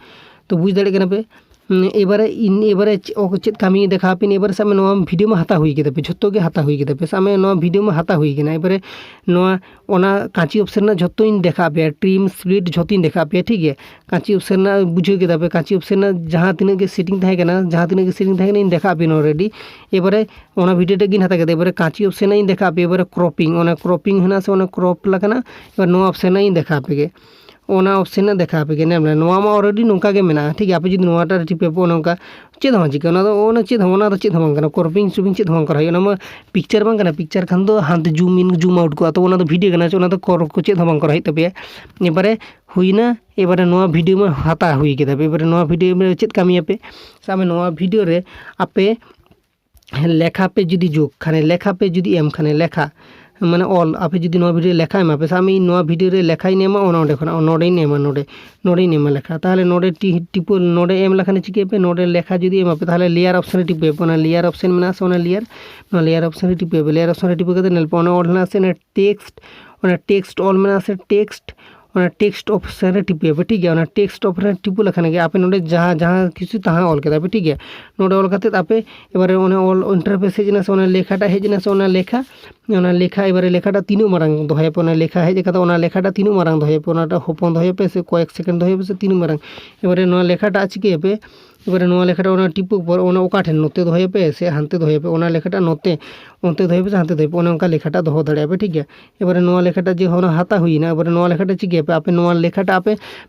ᱛᱚ ᱵᱩᱡᱽ ᱫᱟᱲᱮᱭᱟᱜ ᱠᱟᱱᱟ ᱯᱮ᱾ ᱦᱩᱸ, ᱮᱵᱟᱨᱮ ᱤᱧ, ᱮᱵᱟᱨᱮ ᱪᱮᱫ, ᱚ, ᱪᱮᱫ ᱠᱟᱹᱢᱤ ᱫᱮᱠᱷᱟᱣ ᱟᱯᱮ, ᱮᱵᱟᱨᱮ ᱥᱟᱵ ᱢᱮ ᱱᱚᱣᱟ ᱵᱷᱤᱰᱤᱭᱳ ᱢᱟ ᱦᱟᱛᱟᱣ ᱦᱩᱭ ᱠᱮᱫᱟ ᱯᱮ, ᱡᱷᱚᱛᱚ ᱜᱮ ᱦᱟᱛᱟᱣ ᱦᱩᱭ ᱠᱮᱫᱟ ᱯᱮ, ᱥᱟᱵ ᱢᱮ ᱱᱚᱣᱟ ᱵᱷᱤᱰᱤᱭᱳ ᱢᱟ ᱦᱟᱛᱟᱣ ᱦᱩᱭ ᱠᱟᱱᱟ᱾ ᱮᱵᱟᱨᱮ ᱱᱚᱣᱟ, ᱚᱱᱟ ᱠᱟᱸᱪᱤ ᱚᱯᱥᱮᱱ ᱨᱮᱱᱟᱜ ᱡᱷᱚᱛᱚᱧ ᱫᱮᱠᱷᱟᱣ ᱯᱮᱭᱟ, ᱴᱨᱤᱢ, ᱥᱯᱞᱤᱴ ᱡᱷᱚᱛᱚᱧ ᱫᱮᱠᱷᱟᱣ ᱯᱮᱭᱟ, ᱴᱷᱤᱠ ᱜᱮᱭᱟ᱾ ᱠᱟᱸᱪᱤ ᱚᱯᱥᱮᱱ ᱨᱮᱱᱟᱜ ᱵᱩᱡᱷᱟᱹᱣ ᱠᱮᱫᱟ ᱯᱮ, ᱠᱟᱸᱪᱤ ᱚᱯᱥᱮᱱ ᱨᱮᱱᱟᱜ ᱡᱟᱦᱟᱸ ᱛᱤᱱᱟᱹᱜ ᱜᱮ ᱥᱮᱴᱤᱝ ᱛᱟᱦᱮᱸ ᱠᱟᱱᱟ, ᱡᱟᱦᱟᱸ ᱛᱤᱱᱟᱹᱜ ᱜᱮ ᱥᱮᱴᱤᱝ ᱛᱟᱦᱮᱸ ᱠᱟᱱᱟ, ᱤᱧ ᱫᱮᱠᱷᱟᱣ ᱯᱮᱭᱟ already᱾ ᱮᱵᱟᱨᱮ ᱚᱱᱟ ᱵᱷᱤᱰᱤᱭᱳ ᱴᱟᱜ ᱜᱤᱧ ᱦᱟᱛᱟᱣ ᱠᱮᱫᱟ᱾ ᱮᱵᱟᱨᱮ ᱠᱟᱸᱪᱤ ᱚᱯᱥᱮᱱ ᱨᱮᱱᱟᱜ ᱤᱧ ᱫᱮᱠᱷᱟᱣ ᱯᱮᱭᱟ, ᱮᱵᱟᱨᱮ ᱠᱨᱚᱯᱤᱝ, ᱚᱱᱟ ᱠᱨᱚᱯᱤᱝ ᱦᱮᱱᱟᱜ ᱥᱮ, ᱚᱱᱟ ᱠᱨᱚᱯ ᱞᱮᱠᱟᱱᱟᱜ, ᱮᱵᱟᱨ ᱱᱚᱣᱟ ᱚᱯᱥᱮᱱ ᱨᱮᱱᱟᱜ ᱤᱧ ᱫᱮᱠᱷᱟᱣ ᱯᱮᱜᱮ᱾ ᱚᱱᱟ ᱚᱯᱥᱮᱱ ᱨᱮᱱᱟᱜ ᱫᱮᱠᱷᱟᱣ ᱯᱮᱜᱮ᱾ ᱧᱮᱞ ᱢᱮ, ᱱᱚᱣᱟ ᱢᱟ already ᱱᱚᱝᱠᱟ ᱜᱮ ᱢᱮᱱᱟᱜᱼᱟ, ᱴᱷᱤᱠ ᱜᱮᱭᱟ᱾ ᱟᱯᱮ ᱡᱩᱫᱤ ᱱᱚᱣᱟᱴᱟᱜ ᱨᱮ ᱴᱤᱯᱟᱹ ᱯᱮ, ᱚᱱᱮ ᱚᱱᱠᱟ ᱪᱮᱫ ᱦᱚᱸ ᱵᱟᱝ ᱪᱤᱠᱟᱹᱜᱼᱟ᱾ ᱚᱱᱟ ᱫᱚ, ᱚᱱᱟ ᱪᱮᱫ ᱦᱚᱸ, ᱚᱱᱟ ᱫᱚ ᱪᱮᱫ ᱦᱚᱸ ᱵᱟᱝ ᱠᱟᱱᱟ, ᱠᱨᱚᱯᱤᱝ ᱥᱨᱚᱯᱤᱝ ᱪᱮᱫ ᱦᱚᱸ ᱵᱟᱝ ᱠᱚᱨᱟᱣ ᱦᱩᱭᱩᱜᱼᱟ᱾ ᱚᱱᱟ ᱢᱟ ᱯᱤᱠᱪᱟᱨ ᱵᱟᱝ ᱠᱟᱱᱟ, ᱯᱤᱠᱪᱟᱨ ᱠᱷᱟᱱ ᱫᱚ ᱦᱟᱱᱛᱮ ᱡᱩᱢ ᱤᱱ, ᱡᱩᱢ ᱟᱣᱩᱴ ᱠᱚᱜᱼᱟ, ᱛᱚ ᱚᱱᱟ ᱫᱚ ᱵᱷᱤᱰᱤᱭᱳ ᱠᱟᱱᱟ, ᱚᱱᱟ ᱫᱚ ᱠᱚᱨ-, ᱠᱚ ᱪᱮᱫ ᱦᱚᱸ ᱵᱟᱝ ᱠᱚᱨᱟᱣ ᱦᱩᱭᱩᱜ ᱛᱟᱯᱮᱭᱟ᱾ ᱮᱵᱟᱨᱮ ᱦᱩᱭᱱᱟ, ᱮᱵᱟᱨᱮ ᱱᱚᱣᱟ ᱵᱷᱤᱰᱤᱭᱳ ᱢᱟ ᱦᱟᱛᱟᱣ ᱦᱩᱭ ᱠᱮᱫᱟ ᱯᱮ, ᱮᱵᱟᱨᱮ ᱱᱚᱣᱟ ᱵᱷᱤᱰᱤᱭᱳ ᱨᱮ ᱪᱮᱫ ᱠᱟᱹᱢᱤᱭᱟᱯᱮ? ᱥᱟᱵ ᱢᱮ ᱱᱚᱣᱟ ᱵᱷᱤᱰᱤᱭᱳ ᱨᱮ ᱟᱯᱮ ᱞᱮᱠᱷᱟ ᱯᱮ ᱡᱩᱫᱤ ᱡᱳᱜᱽ ᱠᱷᱟᱱᱮ, ᱞᱮᱠᱷᱟ ᱯᱮ ᱡᱩᱫᱤ ᱮᱢ ᱠᱷᱟᱱᱮ, ᱞᱮᱠᱷᱟ, ᱢᱟᱱᱮ ᱚᱞ, ᱟᱯᱮ ᱡᱩᱫᱤ ᱱᱚᱣᱟ ᱵᱷᱤᱰᱤᱭᱳ ᱨᱮ ᱞᱮᱠᱷᱟ ᱮᱢᱟ ᱯᱮ, ᱥᱟᱵ ᱢᱮ ᱤᱧ ᱱᱚᱣᱟ ᱵᱷᱤᱰᱤᱭᱳ ᱨᱮ ᱞᱮᱠᱷᱟᱧ ᱮᱢᱟ, ᱚᱱᱟ ᱚᱸᱰᱮ ᱠᱷᱚᱱᱟᱜ ᱱᱚᱰᱮᱧ ᱮᱢᱟ, ᱱᱚᱰᱮ ᱱᱚᱰᱮᱧ ᱮᱢᱟ ᱞᱮᱠᱷᱟ᱾ ᱛᱟᱦᱚᱞᱮ ᱱᱚᱰᱮ ᱴᱤ- ᱴᱤᱯᱟᱹ ᱱᱚᱰᱮ ᱮᱢ ᱞᱮᱠᱷᱟᱱ ᱪᱤᱠᱟᱹᱭᱟᱯᱮ? ᱱᱚᱰᱮ ᱞᱮᱠᱷᱟ ᱡᱩᱫᱤ ᱮᱢᱟ ᱯᱮ, ᱛᱟᱦᱚᱞᱮ ᱞᱮᱭᱟᱨ ᱚᱯᱥᱮᱱ ᱨᱮ ᱴᱤᱯᱟᱹᱭᱟᱯᱮ᱾ ᱚᱱᱟ ᱞᱮᱭᱟᱨ ᱚᱯᱥᱮᱱ ᱢᱮᱱᱟᱜᱼᱟ ᱥᱮ, ᱚᱱᱟ ᱞᱮᱭᱟᱨ, ᱱᱚᱣᱟ ᱞᱮᱭᱟᱨ ᱚᱯᱥᱮᱱ ᱨᱮ ᱴᱤᱯᱟᱹᱭᱟᱯᱮ᱾ ᱞᱮᱭᱟᱨ ᱚᱯᱥᱮᱱ ᱨᱮ ᱴᱤᱯᱟᱹ ᱠᱟᱛᱮ ᱧᱮᱞ ᱯᱮ, ᱚᱱᱟ ᱚᱞ ᱦᱮᱱᱟᱜᱼᱟ ᱥᱮ, ᱚᱱᱟ ᱴᱮᱠᱥᱴ, ᱚᱱᱟ ᱴᱮᱠᱥᱴ ᱚᱞ ᱢᱮᱱᱟᱜᱼᱟ ᱥᱮ, ᱴᱮᱠᱥᱴ, ᱚᱱᱟ ᱴᱮᱠᱥᱴ ᱚᱯᱥᱮᱱ ᱨᱮ ᱴᱤᱯᱟᱹᱭᱟᱯᱮ, ᱴᱷᱤᱠ ᱜᱮᱭᱟ᱾ ᱚᱱᱟ ᱴᱮᱠᱥᱴ ᱚᱯᱥᱮᱱ ᱨᱮ ᱴᱤᱯᱟᱹ ᱞᱮᱠᱷᱟᱱ ᱜᱮ ᱟᱯᱮ ᱱᱚᱰᱮ ᱡᱟᱦᱟᱸ ᱡᱟᱦᱟᱸ ᱠᱤᱪᱷᱩ ᱛᱟᱦᱮᱸ ᱚᱞ ᱠᱮᱫᱟ ᱯᱮ, ᱴᱷᱤᱠ ᱜᱮᱭᱟ᱾ ᱱᱚᱰᱮ ᱚᱞ ᱠᱟᱛᱮᱫ ᱟᱯᱮ ᱮᱵᱟᱨᱮ ᱚᱱᱟ ᱚᱞ ᱤᱱᱴᱟᱨᱯᱷᱮᱥ ᱦᱮᱡ ᱮᱱᱟ ᱥᱮ, ᱚᱱᱟ ᱞᱮᱠᱷᱟᱴᱟᱜ ᱦᱮᱡ ᱮᱱᱟ ᱥᱮ, ᱚᱱᱟ ᱞᱮᱠᱷᱟ, ᱚᱱᱟ ᱞᱮᱠᱷᱟ ᱮᱵᱟᱨᱮ ᱞᱮᱠᱷᱟᱴᱟᱜ ᱛᱤᱱᱟᱹᱜ ᱢᱟᱨᱟᱝ ᱫᱚᱦᱚᱭᱟᱯᱮ, ᱚᱱᱟ ᱞᱮᱠᱷᱟ ᱦᱮᱡ ᱠᱟᱛᱮ ᱚᱱᱟ ᱞᱮᱠᱷᱟᱴᱟᱜ ᱛᱤᱱᱟᱹᱜ ᱢᱟᱨᱟᱝ ᱫᱚᱦᱚᱭᱟᱯᱮ, ᱚᱱᱟᱴᱟᱜ ᱦᱚᱯᱚᱱ ᱫᱚᱦᱚᱭᱟᱯᱮ ᱥᱮ ᱠᱚᱭᱮᱠ ᱥᱮᱠᱮᱱᱰ ᱫᱚᱦᱚᱭᱟᱯᱮ ᱥᱮ ᱛᱤᱱᱟᱹᱜ ᱢᱟᱨᱟᱝ? ᱮᱵᱟᱨᱮ ᱱᱚᱣᱟ ᱞᱮᱠᱷᱟᱴᱟᱜ ᱪᱤᱠᱟᱹᱭᱟᱯᱮ? ᱮᱵᱟᱨᱮ ᱱᱚᱣᱟ ᱞᱮᱠᱷᱟᱴᱟᱜ ᱚᱱᱟ ᱴᱤᱯᱟᱹ ᱯᱚᱨ ᱚᱱᱟ ᱚᱠᱟ ᱴᱷᱮᱱ, ᱱᱚᱛᱮ ᱫᱚᱦᱚᱭᱟᱯᱮ ᱥᱮ ᱦᱟᱱᱛᱮ ᱫᱚᱦᱚᱭᱟᱯᱮ? ᱚᱱᱟ ᱞᱮᱠᱷᱟᱴᱟᱜ ᱱᱚᱛᱮ, ᱚᱱᱛᱮ ᱫᱚᱦᱚᱭᱟᱯᱮ ᱥᱮ ᱦᱟᱱᱛᱮ ᱫᱚᱦᱚᱭᱟᱯᱮ? ᱚᱱᱮ ᱚᱱᱠᱟ ᱞᱮᱠᱷᱟᱴᱟᱜ ᱫᱚᱦᱚ ᱫᱟᱲᱮᱭᱟᱜᱼᱟ ᱯᱮ, ᱴᱷᱤᱠ ᱜᱮᱭᱟ᱾ ᱮᱵᱟᱨᱮ ᱱᱚᱣᱟ ᱞᱮᱠᱷᱟᱴᱟᱜ ᱡᱮ ᱚᱱᱟ ᱦᱟᱛᱟᱣ ᱦᱩᱭᱱᱟ, ᱮᱵᱟᱨᱮ ᱱᱚᱣᱟ ᱞᱮᱠᱷᱟᱴᱟᱜ ᱪᱤᱠᱟᱹᱭᱟᱯᱮ? ᱟᱯᱮ ᱱᱚᱣᱟ ᱞᱮᱠᱷᱟᱴᱟᱜ ᱟᱯᱮ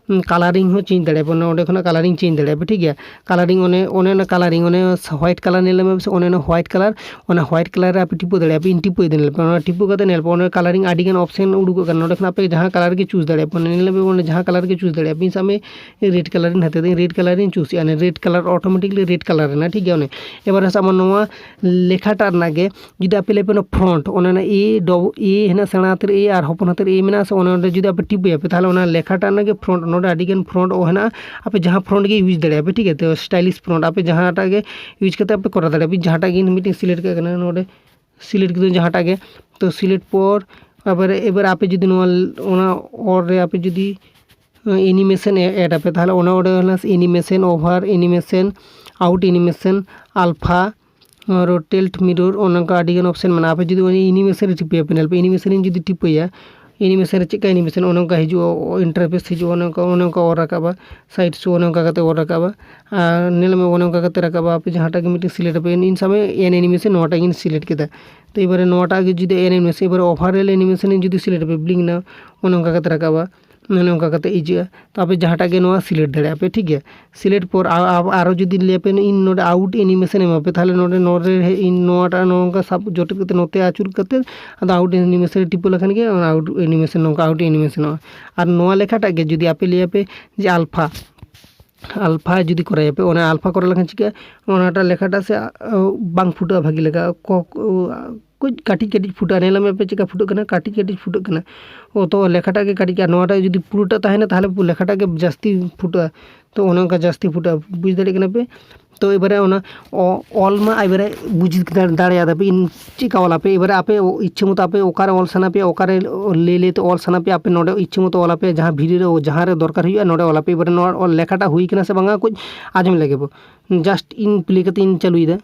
ᱠᱟᱞᱟᱨᱤᱝ ᱦᱚᱸ ᱪᱮᱧᱡᱽ ᱫᱟᱲᱮᱭᱟᱜᱼᱟ ᱯᱮ, ᱚᱱᱟ ᱚᱸᱰᱮ ᱠᱷᱚᱱᱟᱜ ᱠᱟᱞᱟᱨᱤᱝ ᱪᱮᱧᱡᱽ ᱫᱟᱲᱮᱭᱟᱜᱼᱟ ᱯᱮ, ᱴᱷᱤᱠ ᱜᱮᱭᱟ᱾ ᱠᱟᱞᱟᱨᱤᱝ ᱚᱱᱮ, ᱚᱱᱮ ᱚᱱᱟ ᱠᱟᱞᱟᱨᱤᱝ, ᱚᱱᱮ ᱦᱳᱣᱟᱭᱤᱴ ᱠᱟᱞᱟᱨ ᱧᱮᱞ ᱧᱟᱢᱟ ᱥᱮ, ᱚᱱᱮ ᱚᱱᱟ ᱦᱳᱣᱟᱭᱤᱴ ᱠᱟᱞᱟᱨ, ᱚᱱᱟ ᱦᱳᱣᱟᱭᱤᱴ ᱠᱟᱞᱟᱨ ᱨᱮ ᱟᱯᱮ ᱴᱤᱯᱟᱹ ᱫᱟᱲᱮᱭᱟᱜᱼᱟ ᱯᱮ, ᱤᱧ ᱴᱤᱯᱟᱹᱭ ᱫᱟᱹᱧ ᱧᱮᱞ ᱯᱮ᱾ ᱚᱱᱟ ᱴᱤᱯᱟᱹ ᱠᱟᱛᱮ ᱧᱮᱞ ᱯᱮ, ᱚᱱᱟ ᱠᱟᱞᱟᱨᱤᱝ ᱟᱹᱰᱤ ᱜᱟᱱ ᱚᱯᱥᱮᱱ ᱩᱰᱩᱠᱚᱜ ᱠᱟᱱᱟ, ᱱᱚᱸᱰᱮ ᱠᱷᱚᱱ ᱟᱯᱮ ᱡᱟᱦᱟᱸ ᱠᱟᱞᱟᱨ ᱜᱮ ᱪᱩᱡᱽ ᱫᱟᱲᱮᱭᱟᱜᱼᱟ ᱯᱮ᱾ ᱧᱮᱞ ᱯᱮ, ᱚᱸᱰᱮ ᱡᱟᱦᱟᱸ ᱠᱟᱞᱟᱨ ᱜᱮ ᱪᱩᱡᱽ ᱫᱟᱲᱮᱭᱟᱜᱼᱟ ᱯᱮ᱾ ᱤᱧ ᱥᱟᱵ ᱢᱮ ᱨᱮᱰ ᱠᱟᱞᱟᱨᱤᱧ ᱦᱟᱛᱟᱣ ᱫᱟᱹᱧ, ᱨᱮᱰ ᱠᱟᱞᱟᱨᱤᱧ ᱪᱩᱡᱽ ᱮᱜᱼᱟ, red colour automatically red colour ᱮᱱᱟ, ᱴᱷᱤᱠ ᱜᱮᱭᱟ᱾ ᱚᱱᱮ ᱮᱵᱟᱨ ᱥᱟᱵ ᱢᱮ ᱱᱚᱣᱟ ᱞᱮᱠᱷᱟᱴᱟᱜ ᱨᱮᱱᱟᱜ ᱜᱮ ᱡᱩᱫᱤ ᱟᱯᱮ ᱞᱟᱹᱭ ᱯᱮ ᱚᱱᱟ ᱯᱷᱨᱚᱱᱴ, ᱚᱱᱟ ᱨᱮᱱᱟᱜ ᱮ ᱰᱚᱵ-, ᱮ ᱦᱮᱱᱟᱜ ᱥᱮᱬᱟ ᱦᱟᱛᱮᱨ ᱮ ᱟᱨ ᱦᱚᱯᱚᱱ ᱦᱟᱛᱮᱨ ᱮ ᱢᱮᱱᱟᱜᱼᱟ ᱥᱮ, ᱚᱱᱟ ᱚᱸᱰᱮ ᱡᱩᱫᱤ ᱟᱯᱮ ᱴᱤᱯᱟᱹᱭᱟᱯᱮ, ᱛᱟᱦᱚᱞᱮ ᱚᱱᱟ ᱞᱮᱠᱷᱟᱴᱟᱜ ᱨᱮᱱᱟᱜ ᱜᱮ ᱯᱷᱨᱚᱱᱴ, ᱱᱚᱰᱮ ᱟᱹᱰᱤ ᱜᱟᱱ ᱯᱷᱨᱚᱱᱴ ᱦᱮᱱᱟᱜᱼᱟ, ᱟᱯᱮ ᱡᱟᱦᱟᱸ ᱯᱷᱨᱚᱱᱴ ᱜᱮ ᱭᱩᱡᱽ ᱫᱟᱲᱮᱭᱟᱜᱼᱟ ᱯᱮ, ᱴᱷᱤᱠ ᱜᱮᱭᱟ᱾ ᱛᱚ ᱥᱴᱟᱭᱞᱤᱥ ᱯᱷᱨᱚᱱᱴ ᱟᱯᱮ ᱡᱟᱦᱟᱸᱴᱟᱜ ᱜᱮ ᱭᱩᱡᱽ ᱠᱟᱛᱮ ᱟᱯᱮ ᱠᱚᱨᱟᱣ ᱫᱟᱲᱮᱭᱟᱜᱼᱟ ᱯᱮ᱾ ᱡᱟᱦᱟᱸᱴᱟᱜ ᱜᱮ ᱤᱧ ᱢᱤᱫᱴᱮᱱ ᱥᱤᱞᱮᱠᱴ ᱠᱟᱜ ᱠᱟᱱᱟ, ᱱᱚᱰᱮ ᱥᱤᱞᱮᱠᱴ ᱠᱤᱫᱟᱹᱧ ᱡᱟᱦᱟᱸᱴᱟᱜ ᱜᱮ᱾ ᱛᱚ ᱥᱤᱞᱮᱠᱴ ᱯᱚᱨ ᱮᱵᱟᱨ, ᱮᱵᱟᱨ ᱟᱯᱮ ᱡᱩᱫᱤ ᱱᱚᱣᱟ, ᱚᱱᱟ ᱚᱞ ᱨᱮ ᱟᱯᱮ ᱡᱩᱫᱤ ᱮᱱᱤᱢᱮᱥᱚᱱ ᱮᱰ ᱟᱯᱮ, ᱛᱟᱦᱚᱞᱮ ᱚᱱᱟ ᱚᱸᱰᱮ ᱦᱮᱱᱟᱜᱼᱟ ᱮᱱᱤᱢᱮᱥᱚᱱ, ᱳᱵᱷᱟᱨ ᱮᱱᱤᱢᱮᱥᱚᱱ, ᱟᱣᱩᱴ ᱮᱱᱤᱢᱮᱥᱚᱱ, ᱟᱞᱯᱷᱟ, ᱨᱳᱴᱮᱴ ᱢᱤᱨᱚᱨ, ᱚᱱᱮ ᱚᱱᱠᱟ ᱟᱹᱰᱤ ᱜᱟᱱ ᱚᱯᱥᱮᱱ ᱢᱮᱱᱟᱜᱼᱟ᱾ ᱟᱯᱮ ᱡᱩᱫᱤ ᱚᱱᱟ ᱮᱱᱤᱢᱮᱥᱚᱱ ᱨᱮ ᱴᱤᱯᱟᱹᱭᱟᱯᱮ, ᱧᱮᱞ ᱯᱮ ᱮᱱᱤᱢᱮᱥᱚᱱ ᱤᱧ ᱡᱩᱫᱤ ᱴᱤᱯᱟᱹᱭᱟ, ᱮᱱᱤᱢᱮᱥᱚᱱ ᱨᱮ ᱪᱮᱫ ᱞᱮᱠᱟ ᱮᱱᱤᱢᱮᱥᱚᱱ, ᱚᱱᱮ ᱚᱱᱠᱟ ᱦᱤᱡᱩᱜᱼᱟ, ᱤᱱᱴᱟᱨᱯᱷᱮᱥ ᱦᱤᱡᱩᱜᱼᱟ, ᱚᱱᱮ ᱚᱱᱠᱟ, ᱚᱱᱮ ᱚᱱᱠᱟ ᱚᱨ ᱨᱟᱠᱟᱵᱼᱟ, ᱥᱟᱭᱤᱰ ᱥᱳ ᱚᱱᱮ ᱚᱱᱠᱟ ᱠᱟᱛᱮ ᱚᱨ ᱨᱟᱠᱟᱵᱼᱟ᱾ ᱟᱨ ᱧᱮᱞ ᱢᱮ ᱚᱱᱮ ᱚᱱᱠᱟ ᱠᱟᱛᱮ ᱨᱟᱠᱟᱵᱼᱟ᱾ ᱟᱯᱮ ᱡᱟᱦᱟᱸᱴᱟᱜ ᱜᱮ ᱢᱤᱫᱴᱮᱱ ᱥᱤᱞᱮᱠᱴ ᱟᱯᱮ, ᱤᱧ ᱥᱟᱵ ᱢᱮ ᱮᱱ ᱮᱱᱤᱢᱮᱥᱚᱱ ᱱᱚᱣᱟᱴᱟᱜ ᱜᱤᱧ ᱥᱤᱞᱮᱠᱴ ᱠᱮᱫᱟ᱾ ᱛᱚ ᱮᱵᱟᱨᱮ ᱱᱚᱣᱟᱴᱟᱜ ᱜᱮ ᱡᱩᱫᱤ ᱮᱱ ᱮᱱᱤᱢᱮᱥᱚᱱ, ᱮᱵᱟᱨᱮ ᱳᱵᱷᱟᱨ ᱚᱞ ᱮᱱᱤᱢᱮᱥᱚᱱ ᱤᱧ ᱡᱩᱫᱤ ᱥᱤᱞᱮᱠᱴ ᱟᱯᱮ, ᱵᱞᱤᱝᱠ ᱱᱟᱣ, ᱚᱱᱮ ᱚᱱᱠᱟ ᱠᱟᱛᱮ ᱨᱟᱠᱟᱵᱼᱟ, ᱚᱱᱮ ᱚᱱᱠᱟ ᱠᱟᱛᱮ ᱤᱡᱟᱹᱜᱼᱟ᱾ ᱛᱚ ᱟᱯᱮ ᱡᱟᱦᱟᱸᱴᱟᱜ ᱜᱮ ᱱᱚᱣᱟ ᱥᱤᱞᱮᱠᱴ ᱫᱟᱲᱮᱭᱟᱜᱼᱟ ᱯᱮ, ᱴᱷᱤᱠ ᱜᱮᱭᱟ᱾ ᱥᱤᱞᱮᱠᱴ ᱯᱚᱨ ᱟ-, ᱟ-, ᱟᱨᱚ ᱡᱩᱫᱤ ᱞᱟᱹᱭ ᱟᱯᱮ ᱤᱧ ᱱᱚᱰᱮ ᱟᱣᱩᱴ ᱮᱱᱤᱢᱮᱥᱚᱱ ᱮᱢᱟ ᱯᱮ, ᱛᱟᱦᱚᱞᱮ ᱱᱚᱰᱮ, ᱱᱚᱰᱮ ᱦᱮᱡ ᱤᱧ ᱱᱚᱣᱟᱴᱟᱜ ᱱᱚᱝᱠᱟ ᱥᱟᱵ ᱡᱚᱴᱮᱫ ᱠᱟᱛᱮ ᱱᱚᱛᱮ ᱟᱹᱪᱩᱨ ᱠᱟᱛᱮ ᱟᱫᱚ ᱟᱣᱩᱴ ᱮᱱᱤᱢᱮᱥᱚᱱ ᱨᱮ ᱴᱤᱯᱟᱹ ᱞᱮᱠᱷᱟᱱ ᱜᱮ ᱚᱱᱟ ᱟᱣᱩᱴ ᱮᱱᱤᱢᱮᱥᱚᱱ ᱱᱚᱝᱠᱟ ᱟᱣᱩᱴ ᱮᱱᱤᱢᱮᱥᱚᱱᱚᱜᱼᱟ᱾ ᱟᱨ ᱱᱚᱣᱟ ᱞᱮᱠᱟᱴᱟᱜ ᱜᱮ ᱡᱩᱫᱤ ᱟᱯᱮ ᱞᱟᱹᱭ ᱟᱯᱮ ᱡᱮ ᱟᱞᱯᱷᱟ, ᱟᱞᱯᱷᱟ ᱡᱩᱫᱤ ᱠᱚᱨᱟᱣ ᱟᱯᱮ, ᱚᱱᱟ ᱟᱞᱯᱷᱟ ᱠᱚᱨᱟᱣ ᱞᱮᱠᱷᱟᱱ ᱪᱤᱠᱟᱹᱜᱼᱟ? ᱚᱱᱟᱴᱟᱜ ᱞᱮᱠᱷᱟᱴᱟᱜ ᱥᱮ, ᱟ, ᱵᱟᱝ ᱯᱷᱩᱴᱟᱹᱜᱼᱟ ᱵᱷᱟᱹᱜᱤ ᱞᱮᱠᱟ, ᱠᱚ, ᱠᱚ, ᱠᱟᱹᱴᱤᱡ ᱠᱟᱹᱴᱤᱡ ᱯᱷᱩᱴᱟᱹᱜᱼᱟ᱾ ᱧᱮᱞ ᱢᱮ ᱯᱮ ᱪᱮᱫᱠᱟ ᱯᱷᱩᱴᱟᱹᱜ ᱠᱟᱱᱟ, ᱠᱟᱹᱴᱤᱡ ᱠᱟᱹᱴᱤᱡ ᱯᱷᱩᱴᱟᱹᱜ ᱠᱟᱱᱟ᱾ ᱚ, ᱛᱚ ᱞᱮᱠᱷᱟᱴᱟᱜ ᱜᱮ ᱠᱟᱹᱴᱤᱡ, ᱟᱨ ᱱᱚᱣᱟᱴᱟᱜ ᱡᱩᱫᱤ ᱯᱩᱨᱟᱹᱴᱟᱜ ᱛᱟᱦᱮᱱᱟ, ᱛᱟᱦᱚᱞᱮ ᱞᱮᱠᱷᱟᱴᱟᱜ ᱜᱮ ᱡᱟᱹᱥᱛᱤ ᱯᱷᱩᱴᱟᱹᱜᱼᱟ᱾ ᱛᱚ ᱚᱱᱮ ᱚᱱᱠᱟ ᱡᱟᱹᱥᱛᱤ ᱯᱷᱩᱴᱟᱹᱜᱼᱟ, ᱵᱩᱡᱽ ᱫᱟᱲᱮᱭᱟᱜ ᱠᱟᱱᱟ ᱯᱮ? ᱛᱚ ᱮᱵᱟᱨᱮ ᱚᱱᱟ ᱚ-, ᱚᱞ ᱢᱟ ᱮᱵᱟᱨᱮ ᱵᱩᱡᱽ ᱫᱟᱲᱮᱭᱟᱫᱟ ᱯᱮ ᱤᱧ ᱪᱮᱫᱠᱟ ᱚᱞ ᱟᱯᱮ᱾ ᱮᱵᱟᱨᱮ ᱟᱯᱮ ᱤᱪᱪᱷᱟᱹ ᱢᱚᱛᱚ ᱟᱯᱮ ᱚᱠᱟᱨᱮ ᱚᱞ ᱥᱟᱱᱟ ᱯᱮᱭᱟ, ᱚᱠᱟᱨᱮ ᱞᱟᱹᱭ ᱞᱟᱹᱭ ᱛᱮ ᱚᱞ ᱥᱟᱱᱟ ᱯᱮᱭᱟ, ᱟᱯᱮ ᱱᱚᱰᱮ ᱤᱪᱪᱷᱟᱹ ᱢᱚᱛᱚ ᱚᱞ ᱟᱯᱮ, ᱡᱟᱦᱟᱸ ᱵᱷᱤᱰᱤᱭᱳ ᱨᱮ ᱡᱟᱦᱟᱸ ᱨᱮ ᱫᱚᱨᱠᱟᱨ ᱦᱩᱭᱩᱜᱼᱟ, ᱱᱚᱰᱮ ᱚᱞ ᱟᱯᱮ᱾ ᱮᱵᱟᱨᱮ ᱱᱚᱣᱟ ᱚᱞ ᱞᱮᱠᱷᱟᱴᱟᱜ ᱦᱩᱭ ᱠᱟᱱᱟ ᱥᱮ ᱵᱟᱝᱟ, ᱠᱟᱹᱡ ᱟᱸᱡᱚᱢ ᱞᱮᱜᱮ ᱵᱚ᱾ ᱡᱟᱥᱴ ᱤᱧ ᱯᱞᱮ ᱠᱟᱛᱮ ᱤᱧ ᱪᱟᱹᱞᱩᱭᱮᱫᱟ᱾